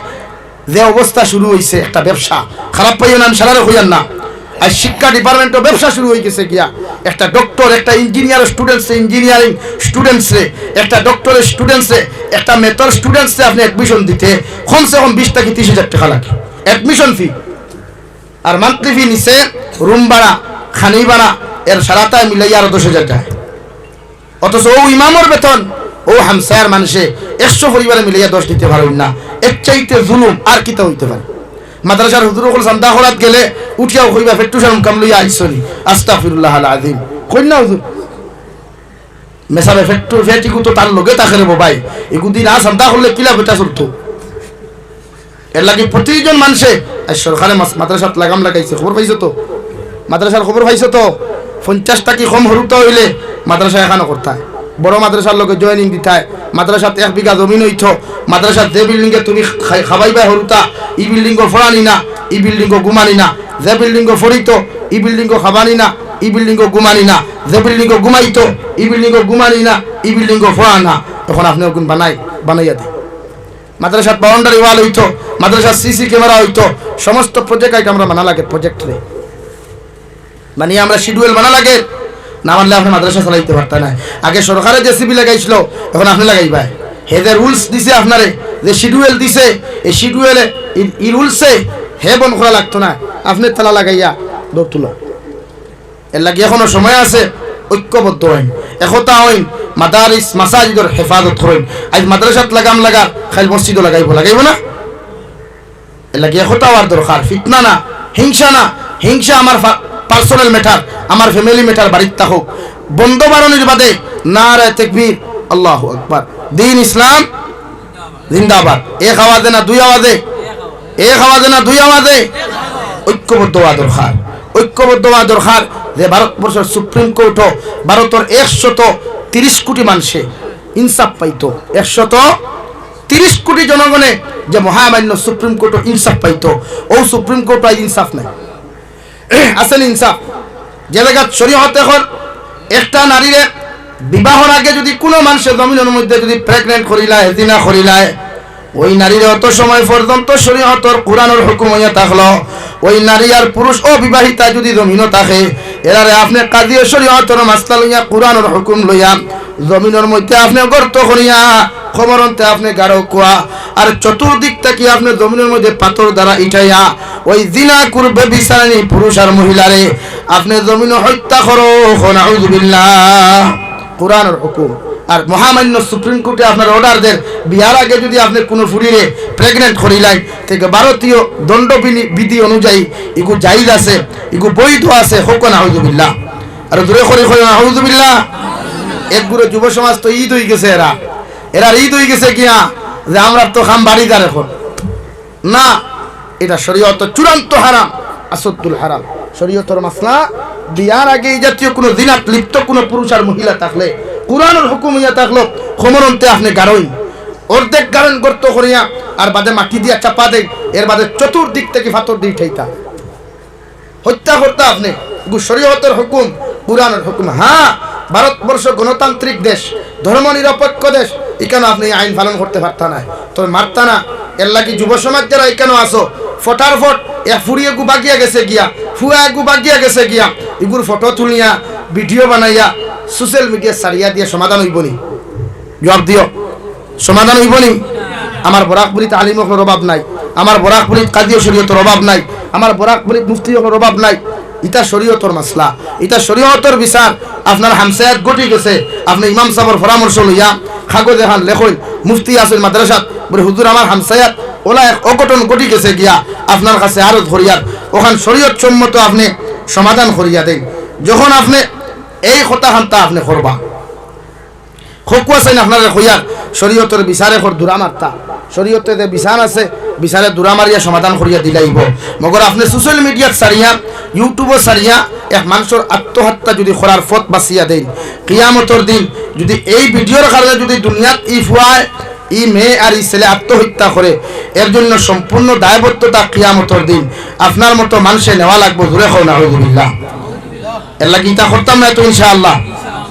যে অবস্থা শুরু অইছে, একটা ব্যবসা। খারাপ পাইও না, আমি সারারে কইয়ার না। আইজ শিক্ষা departmentও ব্যবসা শুরু অইগেছে গিয়া। একটা doctor, একটা engineer studentsরে, engineering studentsরে, একটা doctorর studentsরে, একটা mathsর studentsরে আপনে admission দিতে কমসে কম বিশ থাকি তিশ হাজার টেকা লাগে admission fee। আর monthly fee নিছে, room ভাড়া, খানি ভাড়া, এর সারাটায় মিলাইয়া আরো দশ হাজার যায়। অথচ অউ ইমামর বেতন, অউ হামসায়ার মানষে একশো পরিবারে মিলাইয়া দশ দিতে পারইন না। এর চাইতে জুলুম আর কিতা অইতে পারে? মাদ্রাসার হুজুর অকল চান্দা করাত গেলে উঠিয়াউ কইবা, "পেট্টু শরম কাম লইয়া আইছো নি?" আস্তাগফিরুল্লাহাল আযীম। কইন না হুজুর? মেসাবে পেট্টু, পেটিকু তো তার লগে থাকে রে বাবাই। ইগুদি না চান্দা করলে কিলা বেটা চলতো? এরলাগি প্রতিজন মানষে, আইজ সরকারে মাস-, মাদ্রাসাত লাগাম লাগাইছে, খবর পাইছো তো? মাদ্রাসার খবর পাইছো তো? পঞ্চাশ থাকি কম হরুতা অইলে মাদ্রাসা এখানো করতায়, বড় মাদ্রাসার লগে joining দিতায়। মাদ্রাসাত এক বিঘা জমিন অইতো, মাদ্রাসাত যে buildingএ তুমি খাই-, খাবাইবায় হরুতা, ই buildingও ফড়ানি না, ই buildingও ঘুমানি না, যে buildingও ফড়িতো, ই buildingও খাবানি না, ই buildingও ঘুমানি না, যে buildingও ঘুমাইতো, ই buildingও ঘুমানি না, ই buildingও ফড়া না। এখন আপনে অগুন বানাই, বানাইয়া দেয়। মাদ্রাসাত boundary wall অইতো, মাদ্রাসাত CC camera অইতো, সমস্ত project আইক আমরা মানা লাগে, projectরে। মানে আমরা schedule মানা লাগে, না মানলে আপনে মাদ্রাসা চালাইতে পারতা না। আগে সরকারে JCB লাগাইছিল, এখন আপনে লাগাইবায়। হে যে rules দিছে আপনারে, যে শিডিউল দিছে, এই শিডিউলে ই, ই রুলসে হে বন্ধ করা লাগতো না, আপনে তালা লাগাইয়া দৌড় তুলা। এর লাগি এখনো সময় আছে, ঐক্যবদ্ধ অইন, একতা অইন, মাদারিস মাসাজিদর হেফাজত করইন। আইজ মাদ্রাসাত লাগাম লাগার, কাইল মসজিদও লাগাইবো, লাগাইবো না? এর লাগি একতা অওয়ার দরকার। ফিতনা না, হিংসা না, হিংসা আমার পা-, পার্সোনাল ম্যাটার, আমার ফ্যামিলি ম্যাটার, বাড়িত থাকউক। বন্ধ বারনির বাদে নারায়ে তাকবীর, আল্লাহু আকবার, দ্বীন ইসলাম জিন্দাবাদ। এক আওয়াজে না দুই আওয়াজে? এক আওয়াজে না দুই আওয়াজে? ঐক্যবদ্ধ অওয়া দরকার, ঐক্যবদ্ধ অওয়া দরকার। যে ভারতবর্ষর সুপ্রিম কোর্টও ভারতর একশত তিরিশ কোটি মানষে ইনসাফ পাইতো, একশত তিরিশ কোটি জনগণে যে মহামান্য সুপ্রিম কোর্টও ইনসাফ পাইতো, অউ সুপ্রিম কোর্টও আইজ ইনসাফ নাই। আছেনি ইনসাফ? যে জাগাত শরীয়তে কর একটা নারীরে বিবাহর আগে যুদি কুনু মানষে জমিনর মধ্যে যুদি প্রেগনেন্ট করিলায়, জিনা করিলায়, ওই নারীরে অত সময় পর্যন্ত শরীয়তর কুরআনর হুকুম অইয়া থাকলো, ওই নারী আর পুরুষ অবিবাহিতা যুদি জমিনো থাকে, এরারে আপনে কাজিয়ে শরীয়তর মাসলা লইয়া কুরআনর হুকুম লইয়া জমিনর মধ্যে আপনে গর্ত করিয়া কবরন্তে আপনে গাড়উক্কা, আর চতুর্দিক থাকি আপনে জমিনর মধ্যে পাথর দ্বারা ইটাইয়া ওই জিনাকুর ব্যভিচারিণী পুরুষ আর মহিলারে আপনে জমিনো হত্যা করো, নাউজুবিল্লাহ। কুরআনর হুকুম। আর মহামান্য সুপ্রিম কোর্টে আপনার অর্ডার দের, বিয়ার আগে যুদি আপনে কুনু ফুরিরে প্রেগনেন্ট করিলাইন, তে ভারতীয় দণ্ড বিনি-, বিধি অনুযায়ী ইগু জায়েজ আছে, ইগু বৈধ আছে, কউক্কা নাউজুবিল্লাহ। আর জোরে করি কইন নাউজুবিল্লাহ। এক গুরু যুব সমাজ তো ঈদ অইগেছে এরা, এরার ঈদ অইগেছে গিয়া যে আমরার তো কাম বাড়ি যার এখন। না, এটা শরীয়তর চূড়ান্ত হারাম, আসদ্দুল হারাম। শরীয়তর মাসলা, বিয়ার আগে এই জাতীয় কুনু জিনাত লিপ্ত কুনু পুরুষ আর মহিলা থাকলে, কুরআনর হুকুম অইয়া থাকলো, কবরন্তে আপনে গাড়ইন, অর্ধেক গাড়ইন গর্ত করিয়া, আর বাদে মাটি দিয়া চাপা দেইন, এর বাদে চতুর্দিক থাকি পাথর দি ইটাইতা। হত্যা করতা আপনে, ইগু শরীয়তর হুকুম, কুরআনর হুকুম। হ্যাঁ, ভারতবর্ষ গণতান্ত্রিক দেশ, ধর্ম নিরপেক্ষ দেশ, ইকানো আপনে এই আইন পালন করতে পারতা নায়, তবে মারতা না। এর লাগি যুব সমাজ যারা ইকানো আছো, ফটারফট এক ফুড়ি এগু বাগিয়া গেছে গিয়া, ফুয়া এগু বাগিয়া গেছে গিয়া, ইগুর ফটো তুলিয়া, ভিডিও বানাইয়া, সোশ্যাল মিডিয়া ছাড়িয়া দিয়া সমাধান অইবো নি? জবাব দিও, সমাধান অইবো নি? আমার বরাকপুরিত আলিম অকলর অভাব নাই, আমার বরাকপুরিত কাজিয়ে শরীয়তর অভাব নাই, আমার বরাকপুরিত মুফতি অকলর অভাব নাই। ইটা শরীয়তর মাসলা, ইটা শরীয়তর বিচার। আপনার হামসায়াত ঘটি গেছে, আপনে ইমাম সাবর পরামর্শ লইয়া কাগজ এখান লেখইন, মুফতি আছইন মাদ্রাসাত, বলে, "হুজুর, আমার হামসায়াত অলা এক অঘটন ঘটি গেছে গিয়া, আপনার কাছে আরজ করিয়ার, অখান শরীয়ত সম্মত আপনে সমাধান করিয়া দেইন।" যখন আপনে এই কথা খানতা আপনে করবা, কউক্কা চাইন আপনারে কইয়ার, শরীয়তর বিচারে কর দুরা মারতা। শরীয়তে যে বিচার আছে, বিচারে দুরা মারিয়া সমাধান করিয়া দিলাইবো। মগর আপনে সোশ্যাল মিডিয়াত ছাড়িয়া, YouTube-ও ছাড়িয়া, এক মানষর আত্মহত্যা যুদি করার পথ বাছিয়া দেইন, কিয়ামতর দিন যুদি এই ভিডিওর কারণে যুদি দুনিয়াত ই ফুয়ায়, ই মেয়ে আর ই ছেলে আত্মহত্যা করে, এর জন্য সম্পূর্ণ দায়বদ্ধতা কিয়ামতর দিন আপনার মতো মানষে নেওয়া লাগবো। জোরে কও নাউজুবিল্লাহ। এর লাগি ইতা করতাম না তো ইনশাআল্লাহ,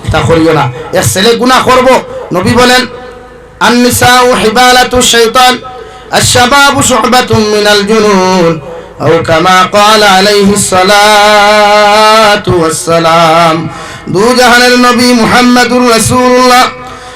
ইতা করিও না। এক ছেলে গুনাহ করবো, নবী বলেন, "আন-নিসাউ হিবালাতুশ শাইতান, আশ-শাবাবু শুবাতুম মিনাল জুনুন, আও কামা ক্বালা আলাইহিস সালাতু ওয়াস সালাম।" দুজাহানের নবী মুহাম্মাদুর রাসূলুল্লাহ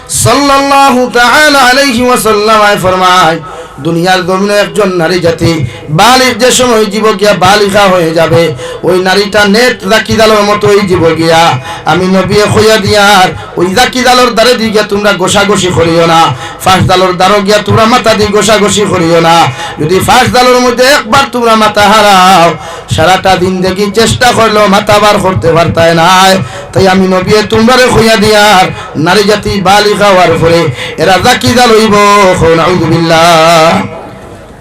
সাল্লাল্লাহু তাআলা আলাইহি ওয়াসাল্লাম ফরমায়, দুনিয়ার জমিনে একজন নারী জাতি বালিগ যে সময় অইযিবো গিয়া, বালিগা হয়ে যাবে, ওই নারীটা নেট জাকিজালর মতো অইযিবো গিয়া। আমি নবীয়ে কইয়া দিয়ার, ওই জাকিজালর দ্বারে দি গিয়া তুমরা ঘষাঘষি করিও না, ফাঁসজালর দ্বারো গিয়া তুমরা মাথা দি ঘষাঘষি করিও না। যুদি ফাঁসজালর মধ্যে একবার তুমরা মাথা হারাও, সারাটা জিন্দেগি চেষ্টা করলেও মাথা বার করতে পারতায় নায়। তাই আমি নবীয়ে তুমরারে কইয়া দিয়ার, নারী জাতি বালিগা হওয়ার পরে এরা জাকিজাল অইবো। কও নাউজুবিল্লাহ।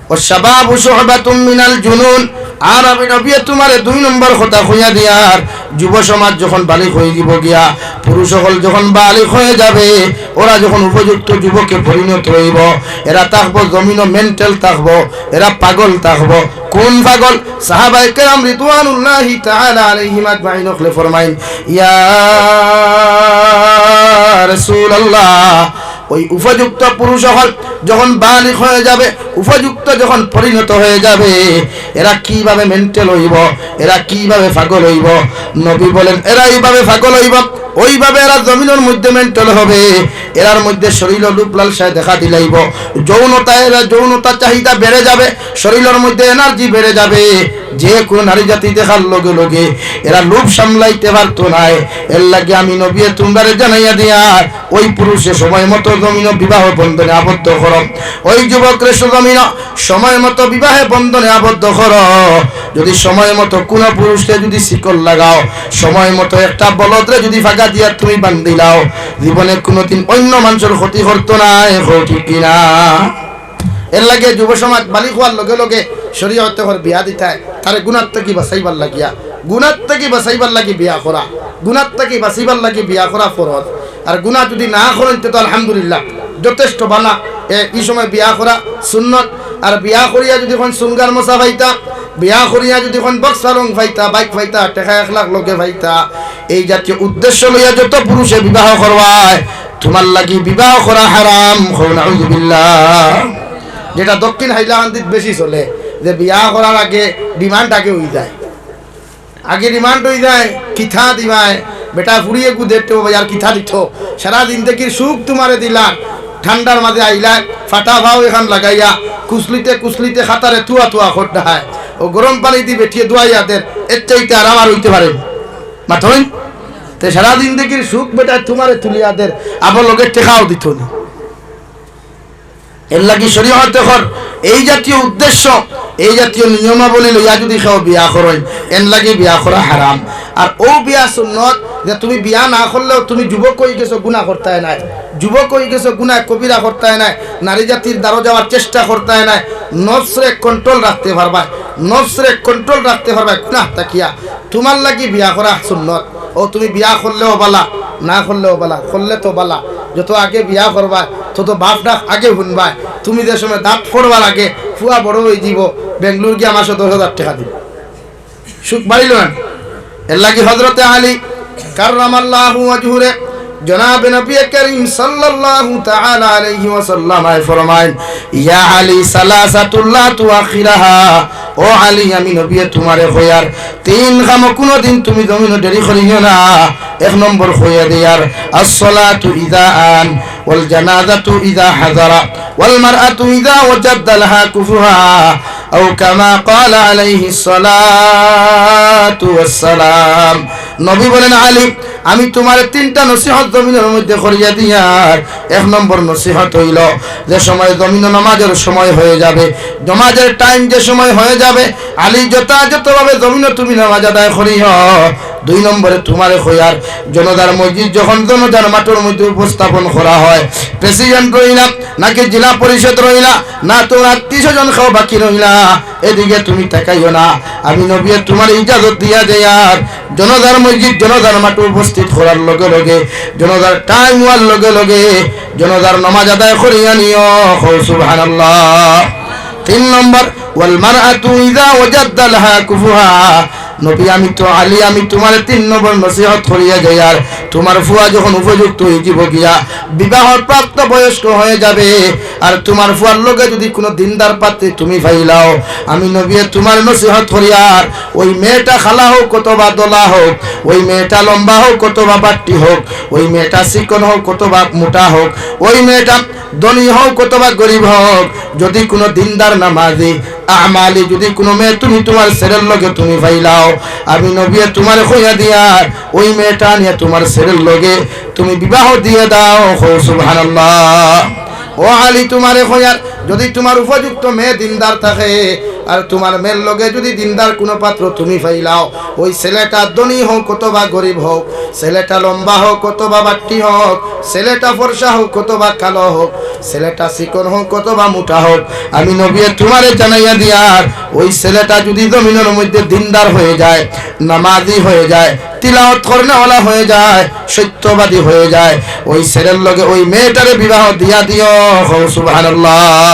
ওয়াশ-শাবাবু শুবাতুম মিনাল জুনুন। আর আমি নবীয়ে তুমারে দুই নম্বর কথা কইয়া দিয়ার, যুব সমাজ যখন বালিগ অইযিবো গিয়া, পুরুষ অকল যখন বালিগ হয়ে যাবে, ওরা যখন উপযুক্ত যুবকে পরিণত অইবো, এরা থাকবো জমিনো মেন্টাল থাকবো, এরা পাগল থাকবো। কোন পাগল? সাহাবায়ে কেরাম রিদওয়ানুল্লাহি তাআলা আলাইহিম আজমাইন অকলে ফরমাইন, "ইয়া রাসূলুল্লাহ, ওই উপযুক্ত পুরুষ অকল যখন বালিগ হয়ে যাবে, উপযুক্ত যখন পরিণত হয়ে যাবে, এরা কিভাবে মেন্টাল অইবো, এরা কিভাবে পাগল অইবো?" নবী বলেন, "এরা এইভাবে পাগল অইবো, ওইভাবে এরা জমিনর মধ্যে মেন্টাল হবে, এরার মধ্যে শরীরর লোভ লালসায় দেখা দিলাইব, যৌনতা, এরা যৌনতা চাহিদা বেড়ে যাবে, শরীরর মধ্যে এনার্জি বেড়ে যাবে। যে কোনো নারী জাতি দেখার লগে লগে এরা লোভ সামলাইতে পারতো নায়। এর লাগি আমি নবীয়ে তুমরারে জানাইয়া দিয়ার, ওই পুরুষে সময় মতো জমিনও বিবাহ বন্ধনে আবদ্ধ করো, ওই যুবকরে জমিনও সময় মতো বিবাহে বন্ধনে আবদ্ধ করো। যদি সময় মতো কোনো পুরুষরে যদি শিকল লাগাও, সময় মতো একটা বলদরে যদি ফাঁকা দিয়া তুমি বান্ধিলাও, জীবনে কোনোদিন অন্য মানুষর ক্ষতি করতো নায়, কও ঠিক কিনা? এর লাগি যুব সমাজ বালিগ হওয়ার লগে লগে শরীয়তে কর বিয়া দিতায়, তারে গুনার থাকি বাঁচাইবার লাগিয়া, গুনার থাকি বাঁচাইবার লাগি বিয়া করা, গুনার থাকি বাঁচাইবার লাগি বিয়া করা ফরজ। আর গুনা যদি না করইন তে তো আলহামদুলিল্লাহ, যথেষ্ট বালা। এ, ই সময় বিয়া করা সুন্নত। আর বিয়া করিয়া যদি কোন সুঙ্গার মশা পাইতা, বিয়া করিয়া যদি কোন বক্স ফালং পাইতা, বাইক পাইতা, টেকা এক লাখ লগে পাইতা, এই জাতীয় উদ্দেশ্য লইয়া যত পুরুষে বিবাহ করবায়, তুমার লাগি বিবাহ করা হারাম। কও নাউজুবিল্লাহ। যেটা দক্ষিণ হাইলাকান্দিত বেশি চলে, যে বিয়া করার আগে ডিমান্ড আগে অই যায়, আগে ডিমান্ড অই যায়, কিতা দিবায়? বেটা ফুড়িয়ে গু দেখতে ভাই, আর কিতা দিত? সারা জিন্দেগির সুখ তুমারে দিলা, ঠান্ডার মাঝে আইলা, ফাটা ফাও এখান লাগাইয়া, কুচলিতে কুচলিতে খাতারে তুয়া তুয়া করতে হয়, ও গরম পানি দি বেটিয়ে ধুয়াইয়া দের, এর চাইতে আরাম আর অইতে পারে নি? মাতইন? তে সারা জিন্দেগির সুখ বেটা তুমারে তুলিয়া দের, আবার লগে টেকাও দিত নি। এর লাগি শরীয়তে কর এই জাতীয় উদ্দেশ্য, এই জাতীয় নিয়মাবলী লইয়া যদি কেউ বিয়া করইন, এর লাগি বিয়া করা হারাম। আর ও বিয়া সুন্নত, যে তুমি বিয়া না করলেও তুমি যুবক অই গেছো, গুনা করতায় নায়, যুবক অই গেছো, গুনা কবিরা করতায় নায়, নারী জাতির দ্বারো যাওয়ার চেষ্টা করতায় নায়, নফসরে কন্ট্রোল রাখতে পারবায়, নফসরে কন্ট্রোল রাখতে পারবায় গুনা থাকিয়া। তুমার লাগি বিয়া করা সুন্নত। ও তুমি বিয়া করলেও বালা, না করলেও বালা, করলে তো বালা। যত আগে বিয়া করবায়, তত বাপ ডাক আগে হুনবায়। তুমি যে সময় দাঁত পড়বার আগে ফুয়া বড় অই যিবো, বেঙ্গলোর গিয়া মাসো দশ হাজার টেকা দিবো, সুখ বাড়িল না? এর লাগি হযরতে আলী কাররামাল্লাহু ওয়াজহুরে জনাবে নবী করিম সাল্লাল্লাহু তাআলা আলাইহি ওয়াসাল্লাম আয় ফরমাইন, "ইয়া আলী, সালাসাতুন লা তুআখিরাহা।" ও আলী, আমি নবীয়ে তুমারে কইয়ার, তিন কামো কুনুদিন তুমি জমিনো দেরি করিও না। এক নম্বর কইয়া দিয়ার, "আসসালাতু ইযা আন, ওয়াল জানাজাতু ইযা হাযারা, ওয়াল মারআতু ইযা ওয়াজাদ্দা লাহা কুফুহা।" আও কামা ক্বালা আলাইহিস সালাতু ওয়াস সালাম। নবী বলেন, "আলী, আমি তুমারে তিনটা নসিহত জমিনর মধ্যে করিয়া দিয়ার। এক নম্বর নসিহত অইলো, যে সময় জমিনো নামাজর সময় হয়ে যাবে, নামাজর টাইম যে সময় হয়ে যাবে, আলী, যথাযথভাবে জমিনো তুমি নামাজ আদায় করিও।" দুই নম্বরে তুমারে কইয়ার, জনাজার মসজিদ যখন জনাজার মাঠর মধ্যে উপস্থাপন করা হয়, প্রেসিডেন্ট রইলা, নাকি জেলা পরিষদ রইলা, না তো আত্মীয় স্বজন কেউ বাকি রইলা, এদিকে তুমি তাকাইও না। আমি নবীয়ে তুমারে ইজাজত দিয়া দেয়ার, জনাজার মসজিদ, জনাজার মাঠো উপস্থিত করার লগে লগে, জনাজার টাইম অওয়ার লগে লগে, জনাজার নামাজ আদায় করিয়া নিও। কও সুবহানাল্লাহ। তিন নম্বর, "ওয়াল মারআতু ইযা ওয়াজাদ্দা লাহা কুফুহা।" নবী, আমি তো আলী, আমি তুমারে তিন নম্বর নসিহত করিয়া যাইয়ার, তুমার ফুয়া যখন উপযুক্ত অই যিবো গিয়া, বিবাহ প্রাপ্ত বয়স্ক হয়ে যাবে, আর তুমার ফুয়ার লগে যদি কুনু দিনদার পাত্রী তুমি পাইলাও, আমি নবীয়ে তুমারে নসিহত করিয়ার, ওই মেয়েটা কালা হোক অথবা ধলা হোক, ওই মেয়েটা লম্বা হোক অথবা বাট্টি হোক, ওই মেয়েটা চিকন হোক অথবা মোটা হোক, ওই মেয়েটা ধনী হোক অথবা গরিব হোক, যদি কুনু দিনদার নামাজি আমালি যদি কুনু মেয়ে তুমি তুমার ছেলের লগে তুমি পাইলাও, আমি নবীয়ে তুমারে কইয়া দিয়ার, ওই মেয়েটা নিয়া তুমার ছেলের লগে তুমি বিবাহ দিয়া দাও। কও সুবহানাল্লাহ। ও আলী, তুমারে কইয়ার, যদি তুমার উপযুক্ত মেয়ে দিনদার থাকে, আর তুমার মেয়ের লগে যদি দিনদার কুনু পাত্র তুমি পাইলাও, ওই ছেলেটা ধনী হোক অথবা গরিব হোক, ছেলেটা লম্বা হোক অথবা বাট্টি হোক, ছেলেটা ফর্সা হোক অথবা কালো হোক, ছেলেটা চিকন হোক অথবা মোটা হোক, আমি নবীয়ে তুমারে জানাইয়া দিয়ার, ওই ছেলেটা যদি জমিনর মধ্যে দিনদার হয়ে যায়, নামাজি হয়ে যায়, তিলাওয়াত করনেওয়ালা হয়ে যায়, সত্যবাদী হয়ে যায়, ওই ছেলের লগে ওই মেয়েটারে বিবাহ দিয়া দিও। কও সুবহানাল্লাহ।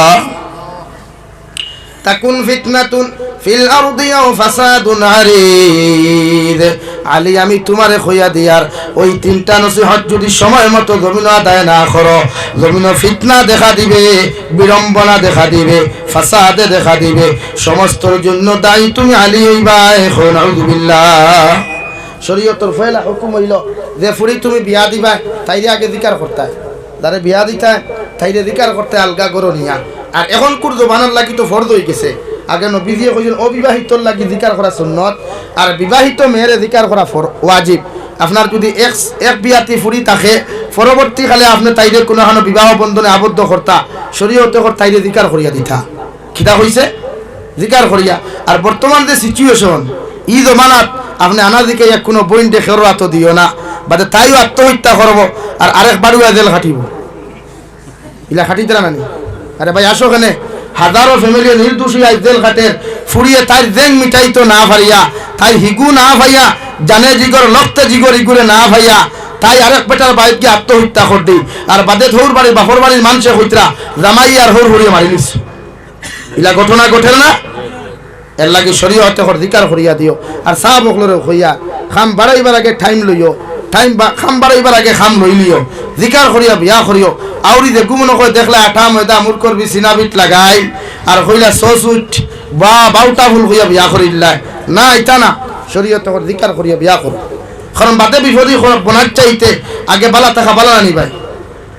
তাকুন ফিতনাতুন ফিল আরদি আও ফাসাদুন আরিদ। আলী, আমি তুমারে কইয়া দিয়ার, ওই তিনটা নসিহত যদি সময় মতো জমিনো আদায় না করো, জমিনো ফিতনা দেখা দিবে, বিড়ম্বনা দেখা দিবে, ফাসাদে দেখা দিবে। সমস্তর জন্য দায়ী তুমি আলী অইবায়। কও নাউজুবিল্লাহ। শরীয়তর পয়লা হুকুম অইলো যে ফুড়ি তুমি বিয়া দিবায়, তাইরে আগে জিকার করতায়, যারে বিয়া দিতায়, তাইরে জিকার করতায় আলগা ঘরো নিয়া। আর অখনকুর জমানার লাগি তো ফরজ অইগেছে। আগে নবীজিয়ে কইছইন, অবিবাহিতর লাগি জিকার করা সুন্নত, আর বিবাহিত মেয়েরে জিকার করা ফর-, ওয়াজিব। আপনার যুদি এক, এক বিয়াতি ফুড়ি থাকে, পরবর্তীকালে আপনে তাইরে কুনুখানো বিবাহ বন্ধনে আবদ্ধ করতা, শরীয়তে কর তাইরে জিকার করিয়া দিতা। কিতা কইছে? জিকার করিয়া। আর বর্তমান যে situation, ই জমানাত আপনে আনা জিকাইয়া কুনু বইনরে কেউর আতো দিও না, বাদে তাইও আত্মহত্যা করবো, আর আরেক বাড়ুয়া জেল খাটিবো। ইলা খাটিতরা নানি? আরে ভাই, আসো কেনে। হাজারো family নির্দোষী আইজ জেল খাটের, ফুড়িয়ে তাইর জেং মিটাইতো না পারিয়া, তাইর হিগু না পাইয়া, জানে জিগর, লখতে জিগর ইগুরে না পাইয়া, তাই আরেক বেটার বাড়িত গিয়া আত্মহত্যা করদি। আর বাদে হউর বাড়ির, বাপর বাড়ির মানষে কইতরা, জামাই আর হউর ফুড়িয়ে মারিলিছে। ইলা ঘটনা ঘটের না? এরলাগি শরীয়তে কর জিকার করিয়া দিও। আর সাব অকলরেও কইয়া, কাম বাড়াইবার আগে time লইও, time বা-, কাম বাড়াইবার আগে কাম লইলিও, জিকার করিয়া বিয়া করিও। আউরি যে গুমন কয় দেখলে আটা ময়দা মুরকর বি সিনাবিট লাগাই, আর কইলা সসুট বা বাউটা ফুল কইয়া বিয়া করিল্লায়। না, ইতা না, শরীয়তে কর জিকার করিয়া বিয়া করো। কারণ বাদে বিপদি কর-, বনার চাইতে আগে বালা থাকা বালা নানি ভাই।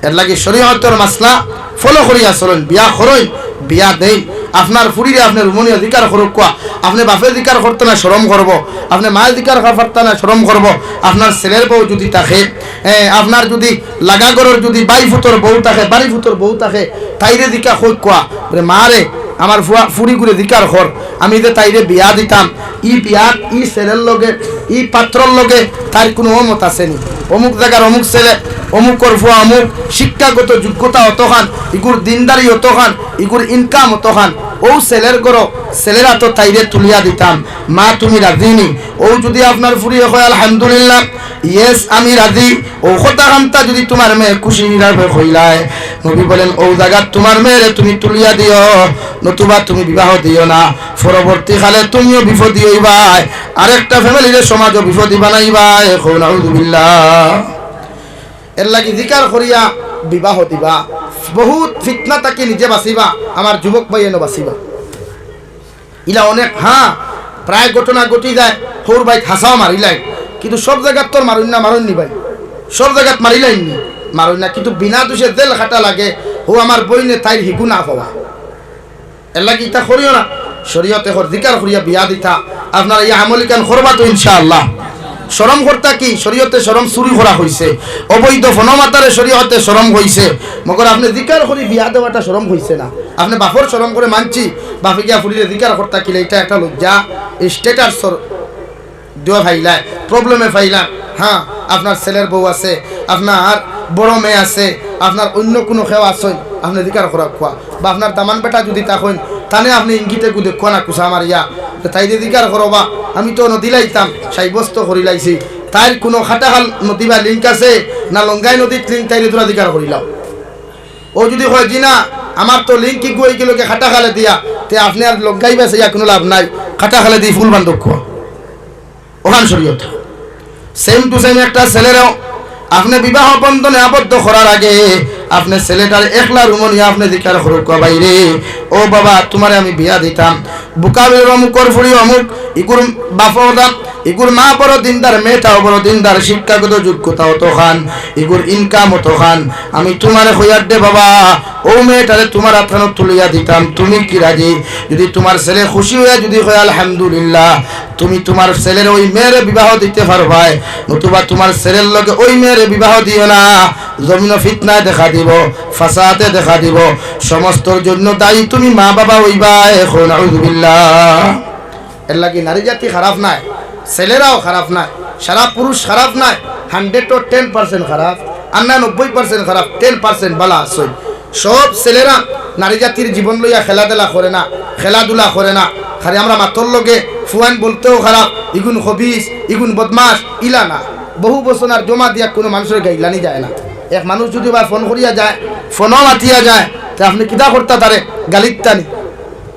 এরলাগি শরীয়তর মাসলা follow করিয়া চলইন, বিয়া করইন, বিয়া দেইন। আপনার ফুড়িরে আপনে রুমো নিয়া জিকার করউক্কা, আপনে বাপে জিকার করতা না শরম করবো, আপনে মায়ে জিকার করতা না শরম করবো। আপনার ছেলের বউ যুদি থাকে, এ, আপনার যুদি লাগা ঘরর যুদি বাই ফুতর বউ থাকে, বাড়ি ফুতর বউ থাকে, তাইরে জিকা কউক্কা, বলে, "মা রে, আমার ফুয়া, ফুড়িগুরে জিকার কর, আমি যে তাইরে বিয়া দিতাম, ই বিয়াত, ই ছেলের লগে, ই পাত্রর লগে তাইর কুনু অমত আছে নি? অমুক জাগার অমুক ছেলে, অমুকর ফুয়া অমুক, শিক্ষাগত যোগ্যতা অতখান, ইগুর দিনদারি অতখান, ইগুর income অতখান, অউ ছেলের ঘরো, ছেলের আতো তাইরে তুলিয়া দিতাম, মা তুমি রাজি নি?" অউ যুদি আপনার ফুড়িয়ে কয়, "আলহামদুলিল্লাহ, yes, আমি রাজি," অউ কথাখানতা যুদি তুমার মেয়ে খুশি নিরাপে কইলায়, নবী বলেন, "অউ জাগাত তুমার মেয়েরে তুমি তুলিয়া দিও, নতুবা তুমি বিবাহ দিও না, পরবর্তীকালে তুমিও বিপদী অইবায়, আরেকটা family-রে সমাজও বিপদী বানাইবায়।" কও নাউজুবিল্লাহ। এরলাগি জিকার করিয়া বিবাহ দিবা, বহুত ফিতনা থাকি নিজে বাচিবা, আমার যুবক ভাইয়াইনও বাচিবা। ইলা অনেক, হ্যাঁ, প্রায় ঘটনা ঘটি যায়, হউর বাইত হাছাও মারিলাইন, কিন্তু সব জাগাত তো আর মারইন না, মারইন নি ভাই? সব জাগাত মারিলাইন নি? মারইন না, কিন্তু বিনা দুষে জেল খাটা লাগে, হউ আমার বইনে তাইর হিগু না পাওয়া। এরলাগি ইতা করিও না, শরীয়তে কর জিকার করিয়া বিয়া দিতা, আপনারা ই আমল ইখান করবা তো ইনশাআল্লাহ। শরম করতা কি? শরীয়তে শরম চুরি করা কইছে, অবৈধ ফোনো মাতারে শরীয়তে শরম কইছে, মগর আপনে জিকার করি বিয়া দেওয়াটা শরম কইছে না। আপনে বাপর শরম করে মানছি, বাপে গিয়া ফুড়িরে জিকার করতা কিলা, ইটা একটা লজ্জা, status-র দুয়া ফাইলায়, problem-এ ফাইলায়। হ্যাঁ, আপনার ছেলের বউ আছে, আপনার বড় মেয়ে আছে, আপনার অইন্য কুনু কেউ আছইন, আপনে জিকার করা কওয়া, বা আপনার দামান বেটা যুদি থাকইন, তানে আপনে ইঙ্গিতে গুদে কওয়া না কুচা মারিয়া, যে তাইরে জিকার করো বা, আমি তো নদী লাইতাম, সাব্যস্ত করিলাইছি, তাইর কুনু খাটাখাল নদী বা link আছে না, লঙ্গাই নদীত link, তাইরে তোরা জিকার করিলাও। অউ যুদি কয়, "জি না, আমার তো link ইগু অইগেলোগি খাটাখালে দিয়া," তে আপনে আর লঙ্গাই বেচাইয়া কুনু লাভ নাই, খাটাখালে দি ফুল বান্ধব কওয়া। অখান শরীয়ত। Same to same একটা ছেলেরেও আপনে বিবাহ বন্ধনে আবদ্ধ করার আগে আপনে ছেলেটার একলা রুমো নিয়া আপনে জিকার করউক্কা, "বাইরে, ও বাবা, তুমারে আমি বিয়া দিতাম, বুকা বিলর অমুকর ফুড়ি অমুক, ইগুর বাপ অদা, ইগুর মা বড় দিনদার, মেয়েটাও বড় দিনদার, শিক্ষাগত যোগ্যতা অতখান, ইগুর income অতখান, আমি তুমারে কইয়ার দে বাবা, অউ মেয়েটারে তুমার আতখানো তুলিয়া দিতাম, তুমি কি রাজি?" যুদি তুমার ছেলে খুশি অইয়া যুদি কয়, "আলহামদুলিল্লাহ," তুমি তুমার ছেলের ওই মেয়েরে বিবাহ দিতে পারবায়, নতুবা তুমার ছেলের লগে ওই মেয়েরে বিবাহ দিও না। জমিনো ফিতনায় দেখা দিব, ফাসাদে দেখা দিব, সমস্তর জন্য দায়ী তুমি মা বাবা অইবায়। কও নাউজুবিল্লাহ। এরলাগি নারী জাতি খারাপ নায়, ছেলেরাও খারাপ নায়, সারা পুরুষ খারাপ নায়, hundred-ও ten percent খারাপ, আর নায় নব্বই percent খারাপ, ten percent বালা আছইন। সব ছেলেরা নারী জাতির জীবন লইয়া খেলাধুলা করে না, খেলাধুলা করে না। খালি আমরা মাতর লগে ফুয়াইন বলতেও খারাপ, ইগুন খবিস, ইগুন বদমাশ, ইলা না। বহু বছর আর জমা দিয়া কুনু মানষর গাইলানি যায় না। এক মানুষ যুদি বা ফোন করিয়া যায়, ফোনও মাতিয়া যায়, তে আপনে কিতা করতা তারে? গালিত্তা নি?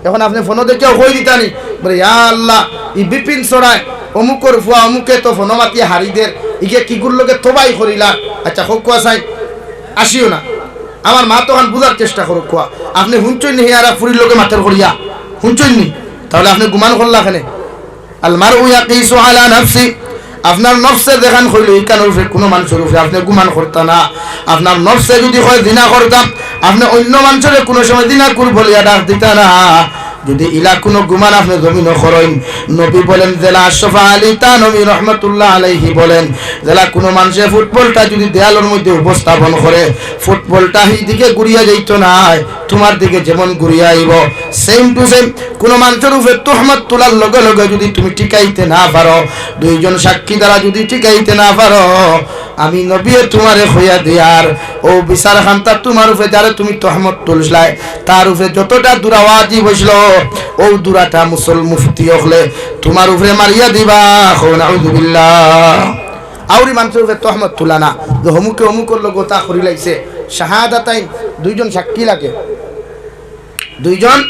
অখন আপনে ফোনো দেখিয়াও কই দিতা নি? বলে, "ইয়া আল্লাহ, ই বিপিন ছড়ায়, অমুকর ফুয়া অমুকে তো ফোনো মাতিয়া হারি দের, ইগে কিগুর লগে তবাই করিলা।" আচ্ছা, কউক্কা চাই, আসিও না। আমার মাতখান বুঝার চেষ্টা করউক্কা। আপনে হুনছইন নি, হিয়ারা ফুড়ির লগে মাতের করিয়া? হুনছইন নি? তাহলে আপনে গুমান করলা কেনে? আল মারউ ইয়াকিসু আলা নাফসি, আপনার নফসে যেখান কইলো, ইখানর উপরে কুনু মানষর উপরে আপনে গুমান করতা না। আপনার নফসে যুদি কয় জিনা করতাম, আপনে অইন্য মানষরে কুনু সময় জিনাকুর বলিয়া ডাক দিতা না। যুদি ইলা কুনু গুমান আপনে জমিনো করইন, নবী বলেন, যেলা আশরাফ আলী থানভী রহমতুল্লাহ আলাইহি বলেন, যেলা কুনু মানষে ফুটবলটা যুদি দেয়ালর মধ্যে উপস্থাপন করে, ফুটবলটা হিদিকে ঘুরিয়া যাইতো নায়, তুমার দিকে যেমন ঘুরিয়া আইবো, same to same। কুনু মানষর উপরে তুহমত তুলার লগে লগে যুদি তুমি টিকাইতে না পারো, দুইজন সাক্ষী দ্বারা যুদি টিকাইতে না পারো, আমি নবীয়ে তুমারে কইয়া দিয়ার, অউ বিচার খান্তা তুমার উপরে যারে তুমি তুহমত তুলছলায়, তার উপরে যতটা দুরা ওয়াজিব অইছিল, অউ দুরাটা মুসল মুফতি অকলে তুমার উপরে মারিয়া দিবা। কও নাউজুবিল্লাহ। আউরি মানষর উপরে তুহমত তুলা না, যে হমুকে হমুকর লগে অতা করিলাইছে। শাহাদাতাইন, দুইজন সাক্ষী লাগে। দুইজন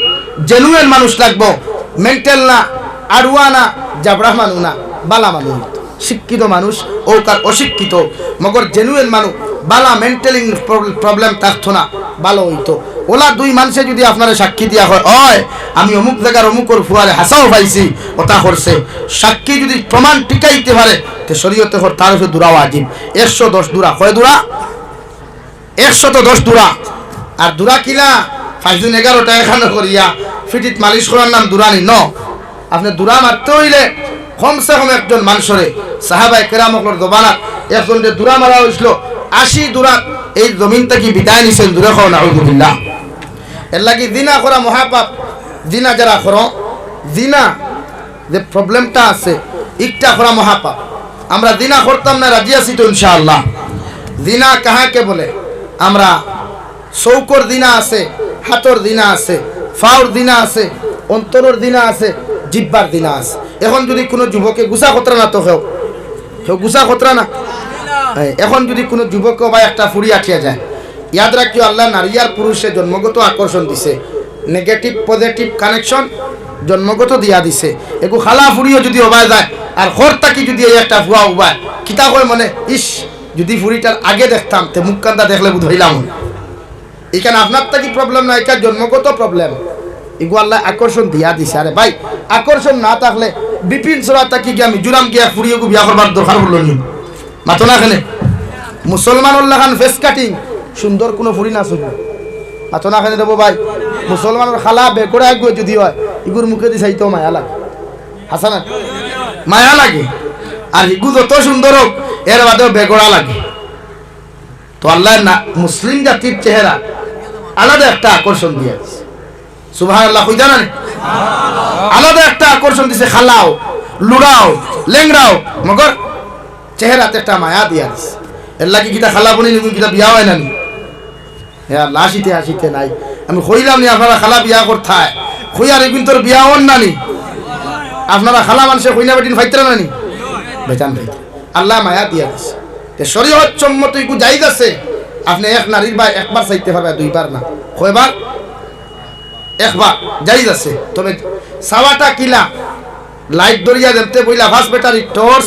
genuine মানুষ লাগবো, mental না, আড়ুয়া না, জাবরা মানুষ না, বালা মানুষ, শিক্ষিত মানুষ অউক আর অশিক্ষিত, মগর genuine মানুষ, বালা mentally প্রব-, problem থাকতো না, ভালো অইতো। অলা দুই মানষে যুদি আপনারে সাক্ষী দিয়া কয়, "অয়, আমি অমুক জাগার অমুকর ফুয়ারে হাছাউ পাইছি, অতা করছে", সাক্ষী যুদি প্রমাণ টিকাইতে পারে, তে শরীয়তে কর তার উপরে দুরা ওয়াজিব। একশো দশ দুরা, কয় দুরা? একশত দশ দুরা। আর দুরা কিলা? পাঁচ দিন এগারোটা একখানো করিয়া ফিটিত মালিশ করার নাম দুরা নি? ন। আপনে দুরা মারতে অইলে কমসে কম একজন মানষরে, সাহাবায়ে কেরাম অকলর জমানাত একজনরে দুরা মারা অইছিল, আশি দুরাত এই জমিন থাকি বিদায় নিছইন, জুরে কও নাউজুবিল্লাহ। এরলাগি জিনা করা মহাপাপ, জিনা যারা করো, জিনা যে problemটা আছে, ইকটা করা মহাপাপ। আমরা জিনা করতাম না, রাজি আছি তো ইনশাআল্লাহ? জিনা কাহাকে বলে? আমরা চউখর জিনা আছে, হাতর জিনা আছে, পাওর জিনা আছে, অন্তরর জিনা আছে, জিব্বার জিনা আছে। এখন যুদি কুনু যুবকে গুছা খতরা না তো কেউ, কেউ গুছা খতরা না। হ্যাঁ, এখন যুদি কুনু যুবকে বা একটা ফুড়ি আটিয়া যায়, ইয়াদ রাখিও, আল্লায় নারী আর পুরুষে জন্মগত আকর্ষণ দিছে, negative positive connection জন্মগত দিয়া দিছে। এগু খালা ফুড়িও যুদি অবায় যায়, আর ঘর থাকি যুদি এই একটা ফুয়া উবায়, কিতা কয় মনে, "ইস, যুদি ফুড়িটার আগে দেখতাম, তে মুখখানটা দেখলে বুঝ অইলাম।" ইখান আপনার থাকি problem না, ইখান জন্মগত problem। ইগু আল্লায় আকর্ষণ দিয়া দিছে। আরে ভাই, আকর্ষণ না থাকলে বিপিন ছড়া থাকি গিয়া মিজোরাম গিয়া ফুড়ি এগু বিয়া করবার দরকার পড়লো নি? মাতো না কেনে? মুসলমানর লাখান face cutting সুন্দর কুনু ফুড়ি না ছুটবো। মাতো না কেনে দেবো ভাই? মুসলমানর খালা বেগড়া এগু যুদি অয়, ইগুর মুখেদি চাইতেও মায়া লাগে। হাছা না? মায়া লাগে। আর ইগু যত সুন্দর অউক, এর বাদেও বেগড়া লাগে। তো আল্লায় না, মুসলিম জাতির চেহারা আলাদা একটা আকর্ষণ দিয়া দিছে। সুবহানাল্লাহ, কই জানা নি? আলাদা একটা আকর্ষণ দিছে, খালাও, লুড়াও, লেংড়াও, মগর চেহারাত একটা মায়া দিয়া দিছে। এরলাগি কিতা খালা বনি নিগুন কিতা বিয়া অয় না নি? হে আল্লাহ, হাসিতে হাসিতে নাই। আমি কইলাম নি আপনারা খালা বিয়া করতায়, কইয়ার এগুইন্তর বিয়া অর না নি? আপনারা খালা মানষে কইনা বেটিন পাইতরা না নি? বেজান পাইতরা। আল্লায় মায়া দিয়া দিছে। তে শরীয়ত সম্মত ইগু জায়েজ আছে, আপনে এক নারীর বায় একবার চাইতে পারবা, দুইবার না। কয়বার? একবার। জায়েজ আছে। তবে চাওয়াটা কিলা? Light ধরিয়া দেখতে বইলা, fast battery torch,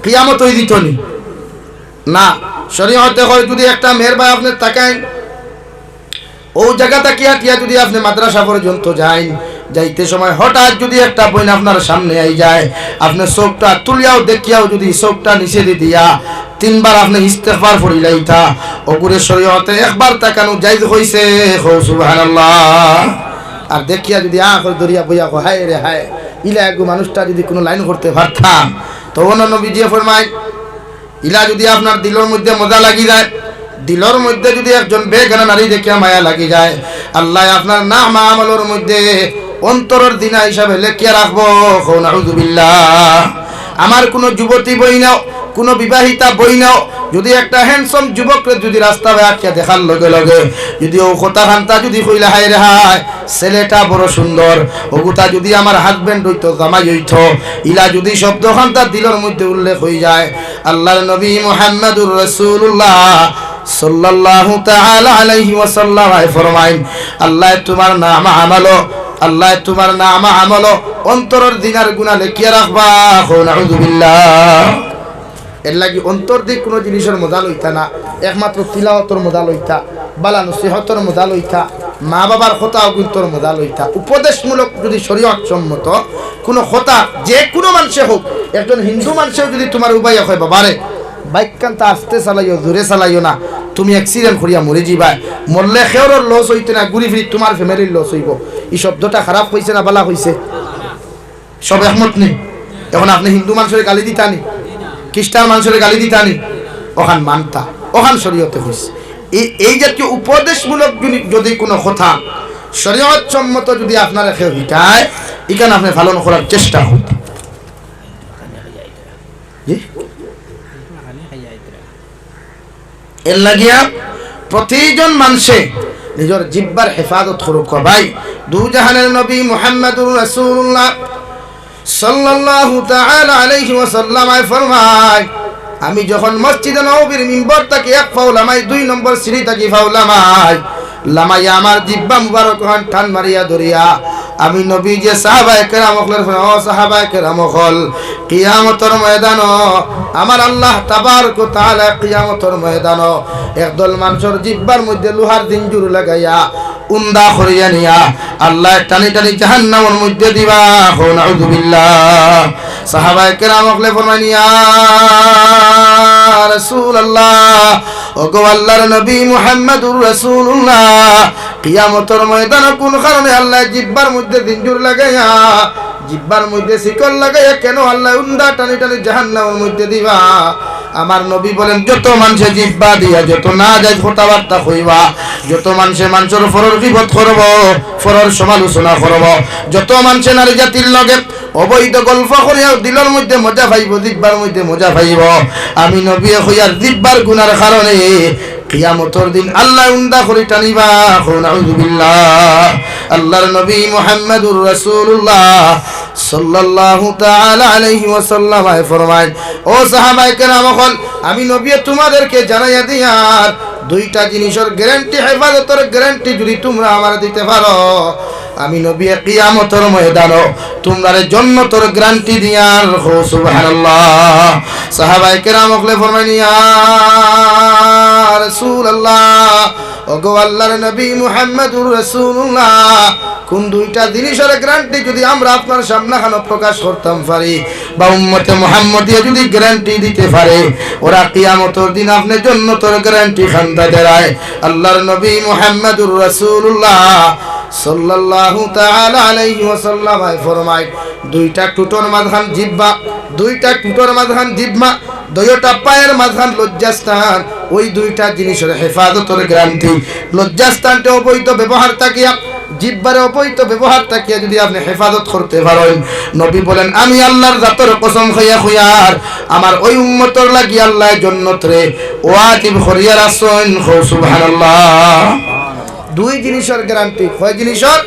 কিয়ামত অই দিতো নি? না। শরীয়তে কয়, যুদি একটা মেয়ের বায় আপনে তাকাইন, অউ জাগা থাকি আটিয়া যুদি আপনে মাদ্রাসা পর্যন্ত যাইন, যাইতে সময় হঠাৎ যুদি একটা বইন আপনার সামনে আই যায়, আপনে চউখটা তুলিয়াও দেখিয়াও যুদি চউখটা নিচেদি দিয়া তিনবার আপনে ইস্তেগফার পড়িলাইতা, অগুরে শরীয়তে একবার তাকানো জায়েজ কইছে। কও সুবহানাল্লাহ। আর দেখিয়া যুদি আ করি ধরিয়া বইয়া কও, "হায় রে হায়, ইলা এগু মানুষটা যুদি কুনু লাইন করতে পারতাম।" তো অনো নবীজিয়ে ফরমাইন, ইলা যুদি আপনার দিলর মধ্যে মজা লাগি যায়, দিলর মধ্যে যুদি একজন বেগানা নারী দেখিয়া মায়া লাগি যায়, আল্লায় আপনার নামা আমলর মধ্যে অন্তরর জিনা হিসাবে লেখিয়া রাখবো। কও নাউজুবিল্লাহ। আমার কুনু যুবতী বইন অও, কুনু বিবাহিতা বইন অও, যুদি একটা handsome যুবকরে যুদি রাস্তা বায় আটিয়া দেখার লগে লগে যুদি অউ কথা খান্তা যুদি কইলা, "হায় রে হায়, ছেলেটা বড় সুন্দর, অগুতা যুদি আমার husband অইতো, জামাই অইতো", ইলা যুদি শব্দ খান্তা দিলর মধ্যে উল্লেখ অই যায়, আল্লাহর নবী মুহাম্মাদুর রাসূলুল্লাহ সাল্লাল্লাহু তাআলা আলাইহি ওয়াসাল্লাম আয় ফরমাইন, আল্লায় তুমার নামা আমলো, আল্লায় তুমার নামা আমলো অন্তরর জিনার গুনা লেখিয়া রাখবা। কও নাউজুবিল্লাহ। এরলাগি অন্তরদি কুনু জিনিসর মজা লইতা না, একমাত্র তিলাওয়াতর মজা লইতা, বালা নসিহতর মজা লইতা, মা বাবার কথা অগুইন্তর মজা লইতা। উপদেশমূলক যুদি শরীয়ত সম্মত কুনু কথা যে কুনু মানষে অউক, একজন হিন্দু মানষেও যুদি তুমারে উবাইয়া কয়, "বাবারে, বাইকখানতা আস্তে চালাইও, জোরে চালাইও না, তুমি accident করিয়া মরি যিবায়।" মরলে কেউরর loss অইতো নায়, ঘুরি ফিরি তুমার family-র loss অইবো। ই শব্দটা খারাপ কইছে না ভালা কইছে? সব একমত নি? এখন আপনে হিন্দু মানষরে গালি দিতা নি, খ্রিস্টান মানষরে গালি দিতা নি, অখান মানতা, অখান শরীয়তে কইছে। এই, এই জাতীয় উপদেশমূলক যুদি, যুদি কুনু কথা শরীয়ত সম্মত যুদি আপনারে কেউ হিকায়, ইখান আপনে পালন করার চেষ্টা করতা। জি? এর লাগিয়া প্রতিজন মানষে নিজর জিব্বার হেফাজত করুক। ভাই, দুজাহানের নবী মুহাম্মাদুর রাসূলুল্লাহ সাল্লাল্লাহু তাআলা আলাইহি ওয়াসাল্লাম আয় ফরমায়, "আমি যখন মসজিদে নববীর মিম্বর থাকি এক পাও লামাই, দুই নম্বর সিঁড়ি থাকি পাও লামাই, লামাইয়া আমার জিব্বা মুবারক অখান টান মারিয়া ধরিয়া আমি নবীজিয়ে সাহাবায়ে কেরাম অকলরে ফরমাইন, ও সাহাবায়ে কেরাম অকল, কিয়ামতর ময়দানো আমার আল্লাহ তাবারক ওয়া তাআলা কিয়ামতর ময়দানো একদল মানষর জিব্বার মধ্যে লোহার জিঞ্জুর লাগাইয়া উন্দা করিয়া নিয়া আল্লায় টানি টানি জাহান্নামর মধ্যে দিবা।" কও নাউজুবিল্লাহ। সাহাবায়ে কেরাম অকলে ফরমাইন, "ইয়া রাসূলুল্লাহ, ওগো আল্লাহর নবী মুহাম্মাদুর রাসূলুল্লাহ, কিয়ামতর ময়দানো কুন কারণে আল্লায় জিব্বার মধ্যে জিঞ্জুর লাগাইয়া, জিব্বার মধ্যে শিকল লাগাইয়া কেনে আল্লায় উন্দা টানি টানি জাহান্নামর মধ্যে দিবা?" আমার নবী বলেন, যত মানষে জিব্বা দিয়া যত নাজায়েজ কথাবার্তা কইবা, যত মানষে মানষর পরর গীবত করবো, পরর সমালোচনা করবো, যত মানষে নারী জাতির লগে অবৈধ গল্প করিয়া দিলর মধ্যে মজা পাইবো, জিব্বার মধ্যে মজা পাইবো, আমি নবীয়ে কইয়ার জিব্বার গুনার কারণে কিয়ামতর দিন আল্লায় উন্দা করি টানিবা। কও নাউজুবিল্লাহ। আল্লাহর নবী মুহাম্মাদুর রাসূলুল্লাহ সাল্লাল্লাহু তাআলা আলাইহি ওয়াসাল্লাম আয় ফরমাইন, ও সাহাবায়ে কেরাম অকল, আমি নবীয়ে তুমাদেরকে জানাইয়া দিয়ার দুইটা জিনিসর গ্যারান্টি, হেফাজতর গ্যারান্টি যুদি তুমরা আমারে দিতে পারো, আমি নবীয়ে কিয়ামতর ময়দানো তুমরারে জন্নতর গ্যারান্টি দিয়ার। কও সুবহানাল্লাহ। সাহাবায়ে কেরাম অকলে ফরমাইন, ইয়া রাসূলুল্লাহ, ওগো আল্লাহর নবী মুহাম্মাদুর রাসূলুল্লাহ, কুন দুইটা জিনিসর গ্যারান্টি যুদি আমরা আপনার সামনাখানো প্রকাশ করতাম পারি বা উম্মতে মুহাম্মদিয়ে যুদি গ্যারান্টি দিতে পারে, ওরা কিয়ামতর দিন আপনে জন্নতর গ্যারান্টি খান্দা দেরায়। আল্লাহর নবী মুহাম্মাদুর রাসূলুল্লাহ সাল্লাল্লাহু তাআলা আলাইহি ওয়াসাল্লাম আয় ফরমাইন, দুইটা টুটর মাঝখান জিব্বা, দুইটা টুটর মাঝখান জিব্বা, দুইটা পায়ের মাঝখান লজ্জাস্থান, ওই দুইটা জিনিসর হেফাজতর গ্যারান্টি। লজ্জাস্থানটা অবৈধ ব্যবহার থাকিয়া, জিব্বার অবৈধ ব্যবহার থাকিয়া যুদি আপনে হেফাজত করতে পারইন, নবী বলেন, আমি আল্লাহর জাতর কসম খাইয়া কইয়ার, আমার ওই উম্মতর লাগি আল্লায় জন্নতরে ওয়াজিব করিয়া রাখছইন। কও সুবহানাল্লাহ। দুই জিনিসর গ্যারান্টি। কয় জিনিসর?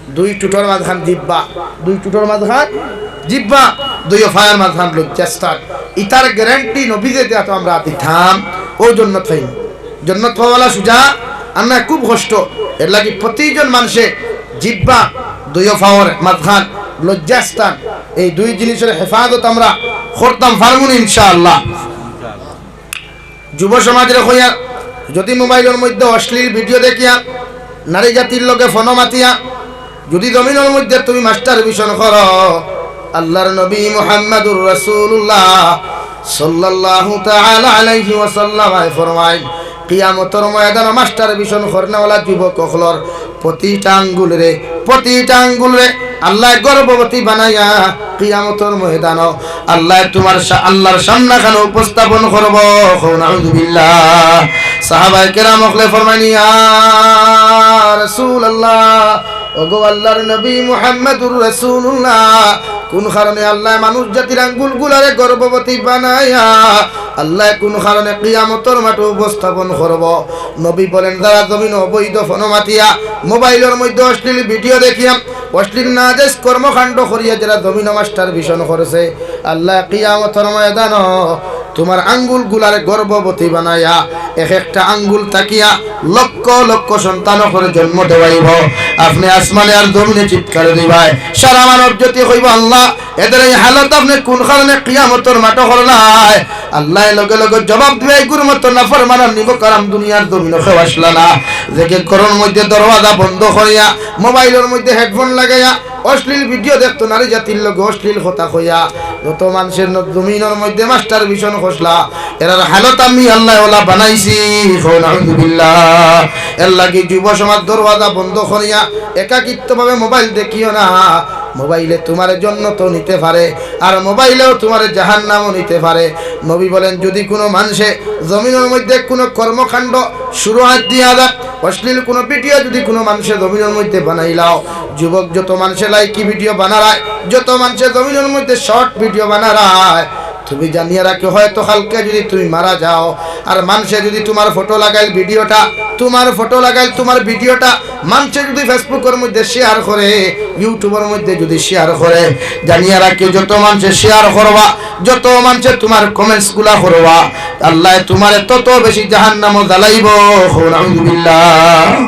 দুই টুটর মাঝখান জিব্বা, দুই টুটর মাঝখান জিব্বা, দুই পায়ের মাঝখান লজ্জাস্থান। ইতার গ্যারান্টি নবীয়ে দেয়া তো আমরা দিতাম, ও জন্নত পাইমু। জন্নত পাওয়ালা সুজা আর না, খুব কষ্ট। এর লাগি প্রতিজন মানষে জিব্বা, দুই পাওর মাঝখান, লজ্জাস্থান, এই দুই জিনিসর হেফাজত আমরা করতাম পারমু নি ইনশাআল্লাহ। যুব সমাজরে কইয়ার, যুদি মোবাইলর মধ্যে অশ্লীল ভিডিও দেখিয়া, নারী জাতির লগে ফোনো মাতিয়া, যুদি জমিনর মধ্যে তুমি মাস্টারবেশন করো, আল্লাহর নবী মুহাম্মাদুর রাসূলুল্লাহ সাল্লাল্লাহু তাআলা আলাইহি ওয়াসাল্লাম আয় ফরমাইন, কিয়ামতর ময়দানো মাস্টারবেশন করনেওয়ালা যুবক অকলর প্রতিটা আঙ্গুলরে, প্রতিটা আঙ্গুলরে আল্লায় গর্ভবতী বানাইয়া কিয়ামতর ময়দানো আল্লায় তুমার সা-, আল্লাহর সামনাখানো উপস্থাপন করবো। কও নাউজুবিল্লাহ। সাহাবায়ে কেরাম অকলে ফরমাইন, ইয়া রাসূলুল্লাহ, ওগো আল্লাহর নবী মুহাম্মাদুর রাসূলুল্লাহ, কুন কারণে আল্লায় মানুষ জাতির আঙ্গুলগুলারে গর্ভবতী বানাইয়া আল্লায় কুন কারণে কিয়ামতর মাঠো উপস্থাপন করবো? নবী বলেন, যারা জমিনো অবৈধ ফোনো মাতিয়া, মোবাইলর মধ্যে অশ্লীল ভিডিও দেখিয়া, অশ্লীল নাজায়েজ কর্মকাণ্ড করিয়া যারা জমিনো মাস্টারবেশন করছে, আল্লায় কিয়ামতর ময়দানো তুমার আঙ্গুলগুলারে গর্ভবতী বানাইয়া এক একটা আঙ্গুল থাকিয়া লক্ষ লক্ষ সন্তান অকলরে জন্ম দেওয়াইবো। আপনে আসমানে আর জমিনে চিৎকার দিবায়, সারা মানব জাতি কইবো, আল্লাহ, এদের এই হালত আপনে কুন কারণে কিয়ামতর মাঠো করলায়? আল্লায় লগে লগে জবাব দিবা, এগুর মতো নাফরমান আর নিমকহারাম দুনিয়ার জমিনো কেউ আছলা না, যেগিয়ে ঘরর মধ্যে দরওয়াজা বন্ধ করিয়া, মোবাইলর মধ্যে হেডফোন লাগাইয়া অশ্লীল ভিডিও দেখতো, নারী জাতির লগে অশ্লীল কথা কইয়া, যত মানষে ন-, জমিনর মধ্যে masturbation করলা, এরার হালত আমি আল্লায় অলা বানাইছি। কও নাউজুবিল্লাহ। এরলাগি যুব সমাজ দরওয়াজা বন্ধ করিয়া একাকিত্বভাবে mobile দেখিও না। Mobile-এ তুমারে জন্নতও নিতে পারে, আর mobile-এও তুমারে জাহান্নামও নিতে পারে। নবী বলেন, যুদি কুনু মানষে জমিনর মধ্যে কুনু কর্মকাণ্ড শুরু আত দিয়া দেয়, অশ্লীল কুনু video যুদি কুনু মানষে জমিনর মধ্যে বানাইলাও, যুবক যত মানষে লাইকি video বানারায়, যত মানষে জমিনর মধ্যে short video বানারায়, তুমি জানিয়া রাখো, হয়তো কালকে যুদি তুমি মারা যাও, আর মানষে যুদি তুমার photo লাগাইল videoটা, তুমার photo লাগাইল তুমার videoটা, মানষে যুদি Facebook-অর মধ্যে share করে, YouTube-অর মধ্যে যুদি share করে, জানিয়া রাখো, যত মানষে share করবা, যত মানষে তুমার comments গুলা করবা, আল্লায় তুমারে তত বেশি জাহান্নামো জ্বালাইবো। কও নাউজুবিল্লাহ।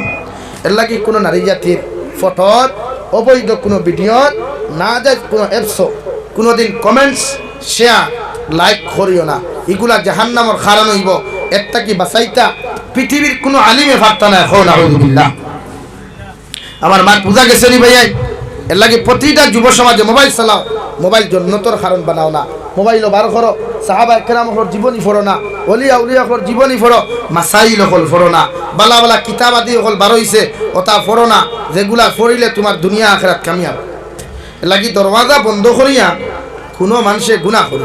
এরলাগি কুনু নারী জাতির photo-ত, অবৈধ কুনু video-ত, নাজায়েজ কুনু apps-ও কুনুদিন comments, share, like করিও না। ইগুলা জাহান্নামর কারণ অইবো। এর থাকি বাঁচাইতা পৃথিবীর কুনু আলিমে পারতা নায়। কও নাউজুবিল্লাহ। আমার মাত বুঝা গেছে নি ভাইয়াইন? এরলাগি প্রতিটা যুব সমাজে mobile চালাও, mobile জন্নতর কারণ বানাও না। Mobile-ও বার করো, সাহাবায়ে কেরাম অকলর জীবনী পড়ো না, অলি আউলিয়া অকলর জীবনী পড়ো, মাসাইল অকল পড়ো না, বালা বালা কিতাব আদি অকল বার অইছে, অতা পড়ো না, যেগুলা পড়িলে তুমার দুনিয়া আখেরাত কামিয়াব। এরলাগি দরওয়াজা বন্ধ করিয়া কুনু মানষে গুনা করে।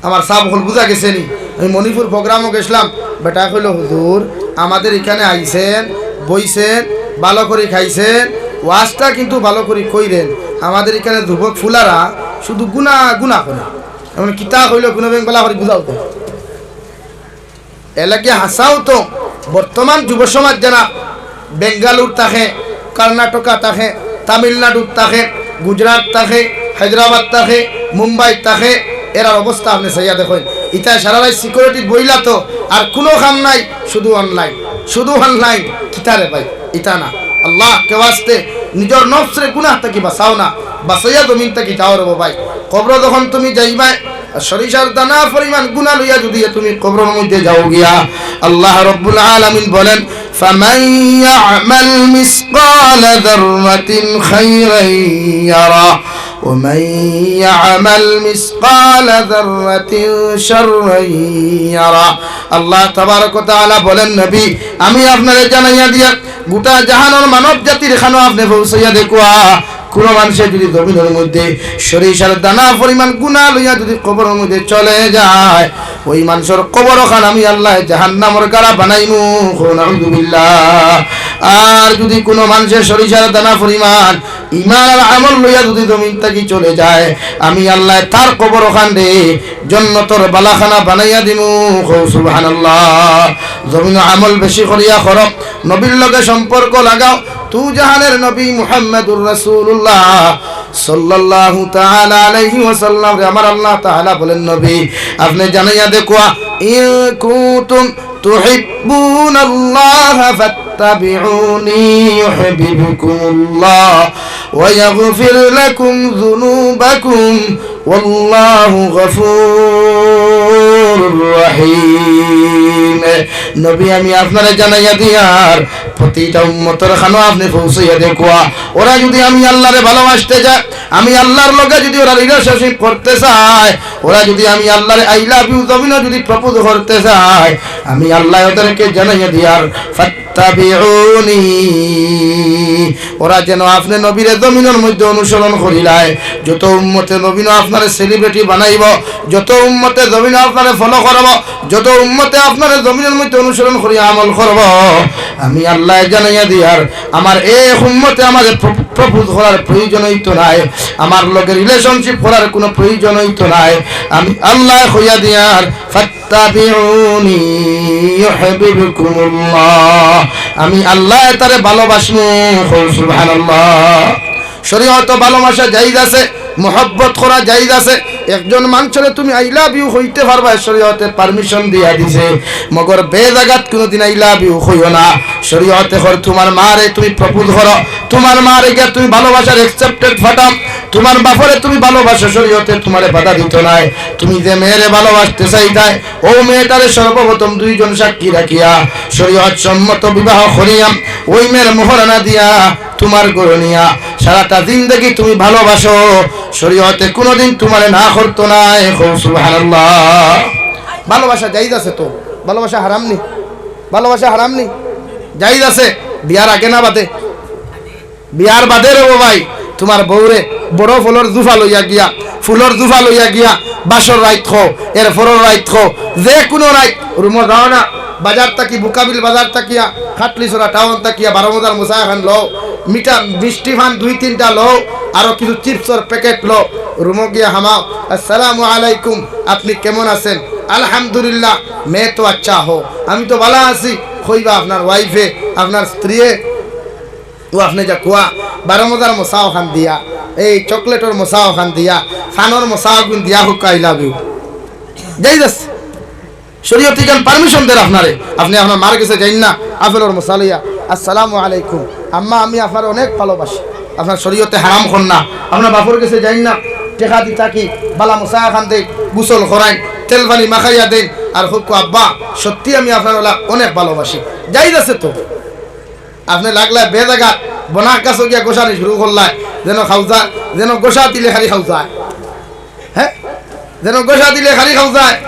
আমার সাব অকল বুঝা গেছে নি? আমি মণিপুর program-ও গেছলাম, বেটায় কইলো, "হুজুর, আমাদের ইখানে আইছেন, বইছেন, ভালো করি খাইছেন, ওয়াজটা কিন্তু ভালো করি কইরেন, আমাদের ইখানে যুবক ফুলারা শুধু গুনা গুনা করে।" এমন কিতা কইলো, কুনু বেং বালা করি বুঝাও তো। এরলাগি হাছাউ তো বর্তমান যুব সমাজ যারা বেঙ্গালুর থাকে, কর্ণাটকা থাকে, তামিলনাড়ুত থাকে, গুজরাট থাকে, হায়দ্রাবাদ থাকে, মুম্বাই থাকে, এরার অবস্থা আপনে চাইয়া দেখইন। ইতায় সারা রাইত security-ত বইলা তো, আর কুনু কাম নাই, শুধু online, শুধু online। কিতা রে ভাই, ইতা না। আল্লাহকে ওয়াস্তে নিজর নফসরে গুনাহ থাকি বাঁচাও না, বাঁচাইয়া জমিন থাকি যাও রে ভাই। কবরো যখন তুমি যাইবায়, আর সরিষার দানা পরিমাণ গুনা লইয়া যুদি তুমি কবরর মধ্যে যাও গিয়া, আল্লাহ রব্বুল আলামিন বলেন, "ফামান ইয়া'মাল মিসকালা যাররাতিন খাইরান ইয়ারা, ওয়া মান ইয়া'মাল মিসকালা যাররাতিন শাররান ইয়ারা।" আল্লাহ তাবারক ওয়া তাআলা বলেন, "নবী, আমি আপনারে জানাইয়া দিয়া, গোটা জাহানর মানব জাতির কানো আপনে পৌঁছাইয়া দেখুয়া।" কুনু মানষে যুদি জমিনর মধ্যে সরিষার দানা পরিমাণ গুনা লইয়া যুদি কবরর মধ্যে চলে যায়, ওই মানষর কবর অখান আমি আল্লায় জাহান্নামর গাড়া বানাইমু। কও নাউজুবিল্লাহ। আর যুদি কুনু মানষে সরিষার দানা পরিমাণ ইমান আর আমল লইয়া যুদি জমিন থাকি চলে যায়, আমি আল্লায় তার কবর অখানরে জন্নতর বালাখানা বানাইয়া দিমু। কও সুবহানাল্লাহ। জমিনো আমল বেশি করিয়া করো, নবীর লগে সম্পর্ক লাগাও। তু জাহানের নবী মুহাম্মাদুর রাসূলুল্লাহ সাল্লাল্লাহু তাআলা আলাইহি ওয়াসাল্লামরে আমার আল্লাহ তাআলা বলেন, "নবী, আপনে জানাইয়া দেখুয়া, ইন কুনতুম তুহিব্বুনাল্লাহা ফাত্তাবিউনি ইউহবিবকুমুল্লাহ ওয়া ইয়াগফির লাকুম যুনুবাকুম ওয়াল্লাহু গফুরুর রহিম।" নবী, আমি আপনারে জানাইয়া দিয়ার, প্রতিটা উম্মতর কানো আপনে পৌঁছাইয়া দেখুয়া, ওরা যুদি আমি আল্লাহরে ভালোবাসতে চায়, আমি আল্লাহর লগে যুদি ওরা relationship করতে চায়, ওরা যুদি আমি আল্লাহরে I love you জমিনো যুদি propose করতে চায়, আমি আল্লায় ওদেরকে জানাইয়া দিয়ার, ফাত্তাবিউনি। ওরা যেন আপনে নবীরে জমিনর মধ্যে অনুসরণ করিলায়। যত উম্মতে নবীনো আপনারে celebrity বানাইবো, যত উম্মতে জমিনো আপনারে follow করবো, যত উম্মতে আপনারে জমিনর মধ্যে অনুসরণ করি আমল করবো, আমি আল্লায় জানাইয়া দিয়ার, আমার এক উম্মতে আমারে প্র-, propose করার প্রয়োজন অইতো নায়, আমার লগে relationship করার কুনু প্রয়োজন অইতো নায়। আমি আল্লায় কইয়া দিয়ার, ফাত্তাবিউনি ইউহবিবকুমুল্লাহ। আমি আল্লায় তারে ভালোবাসমু। কও সুবহানাল্লাহ। শরীয়তো ভালোবাসা জায়েজ আছে, মহব্বত করা জায়েজ আছে। একজন মানষরে তুমি I love you কইতে পারবায়, শরীয়তে permission দিয়া দিছে। মগর বেজাগাত কুনুদিন I love you কইও না। শরীয়তে কর তুমার মারে তুমি propose করো, তুমার মারে গিয়া তুমি ভালোবাসার accepted পাঠাও, তুমার বাপরে তুমি ভালোবাসো, শরীয়তে তুমারে বাধা দিতো নায়। তুমি যে মেয়েরে ভালোবাসতে চাইতায়, অউ মেয়েটারে সর্বপ্রথম দুইজন সাক্ষী রাখিয়া শরীয়ত সম্মত বিবাহ করিয়া অউ মেয়ের মোহরানা দিয়া তুমার ঘরো নিয়া সারাটা জিন্দেগি তুমি ভালোবাসো, শরীয়তে কুনুদিন তুমারে না করতো নায়। কও সুবহানাল্লাহ। ভালোবাসা জায়েজ আছে তো? ভালোবাসা হারাম নি? ভালোবাসা হারাম নি? জায়েজ আছে। বিয়ার আগে না বাদে? বিয়ার বাদে রে বা ভাই, তুমার বউরে বড় ফুলর জুফা লইয়া গিয়া, ফুলর জুফা লইয়া গিয়া, বাসর রাইত কও, এর পরর রাইত কও, যে কুনু রাইত রুমো যাও না, বাজার থাকি, বুকাবিল বাজার থাকিয়া, খাটলিছড়া টাউন থাকিয়া বারো মজার মশা এখান লও, মিঠা মিষ্টি পান দুই তিনটা লও, আরো কিছু চিপসর প্যাকেট লও, রুমো গিয়া হামাও, "আসসালামু আলাইকুম, আপনি কেমন আছেন?" "আলহামদুলিল্লাহ, मैं तो अच्छा हूँ, আমি তো ভালা আছি।" কইবা আপনার ওয়াইফে, আপনার স্ত্রীয়ে, ও আপনে যা কুয়া, বারো মজার মশা ওখান দিয়া, এই চকলেটর মশা ওখান দিয়া, পানর মশা ওখান দিয়া, হুক্কা, "I love you।" জায়েজ আছে। শরীয়তে ইখান পারমিশন দের আপনারে। আপনে আপনার মার গেছে যাইন না, আপেলর মশা লইয়া, "আসসালামু আলাইকুম, আম্মা, আমি আপনারে অনেক ভালোবাসি।" আপনার শরীয়তে হারাম কর না। আপনার বাপর গেছে যাইন না, টেকা দি থাকি, ভালা মশা এখান দেই, গোসল করাইন, তেল পানি মাখাইয়া দেইন, আর হুক্কু, "আব্বা, সত্যি আমি আপনার ওলা অনেক ভালোবাসি।" জায়েজ আছে তো। আপনে লাগলা বেজাগাত বনাক গাছো গিয়া গোসানি শুরু করলায়, যেন খাউজা, যেন গোসা দিলে খালি খাউজায়। হ্যাঁ, যেন গোসা দিলে খালি খাউজায়।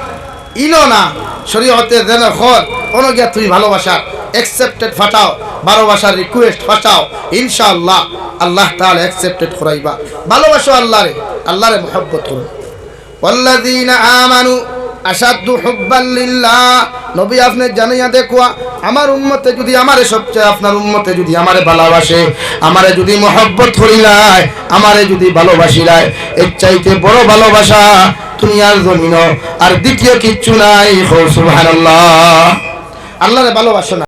ইনো না, শরীয়তে যেন খর, অনো গিয়া তুমি ভালোবাসার accepted ফাটাও, ভালোবাসার request ফাটাও, ইনশাআল্লাহ আল্লাহ তাআলা accepted করাইবা। ভালোবাসো আল্লাহরে, আল্লাহরে মহব্বত করো। "ওয়াল্লাযীনা আমানু আশাদ্দু হুব্বাল লিল্লাহ।" নবী, আপনে জানাইয়া দেখুয়া, আমার উম্মতে যদি আমারে সবচেয়ে, আপনার উম্মতে যদি আমারে ভালোবাসে, আমারে যদি মহব্বত করিলায়, আমারে যদি ভালোবাসিলায়, এর চাইতে বড় ভালোবাসা দুনিয়ার জমিনো আর দ্বিতীয় কিচ্ছু নাই। কও সুবহানাল্লাহ। আল্লাহরে ভালোবাসো না,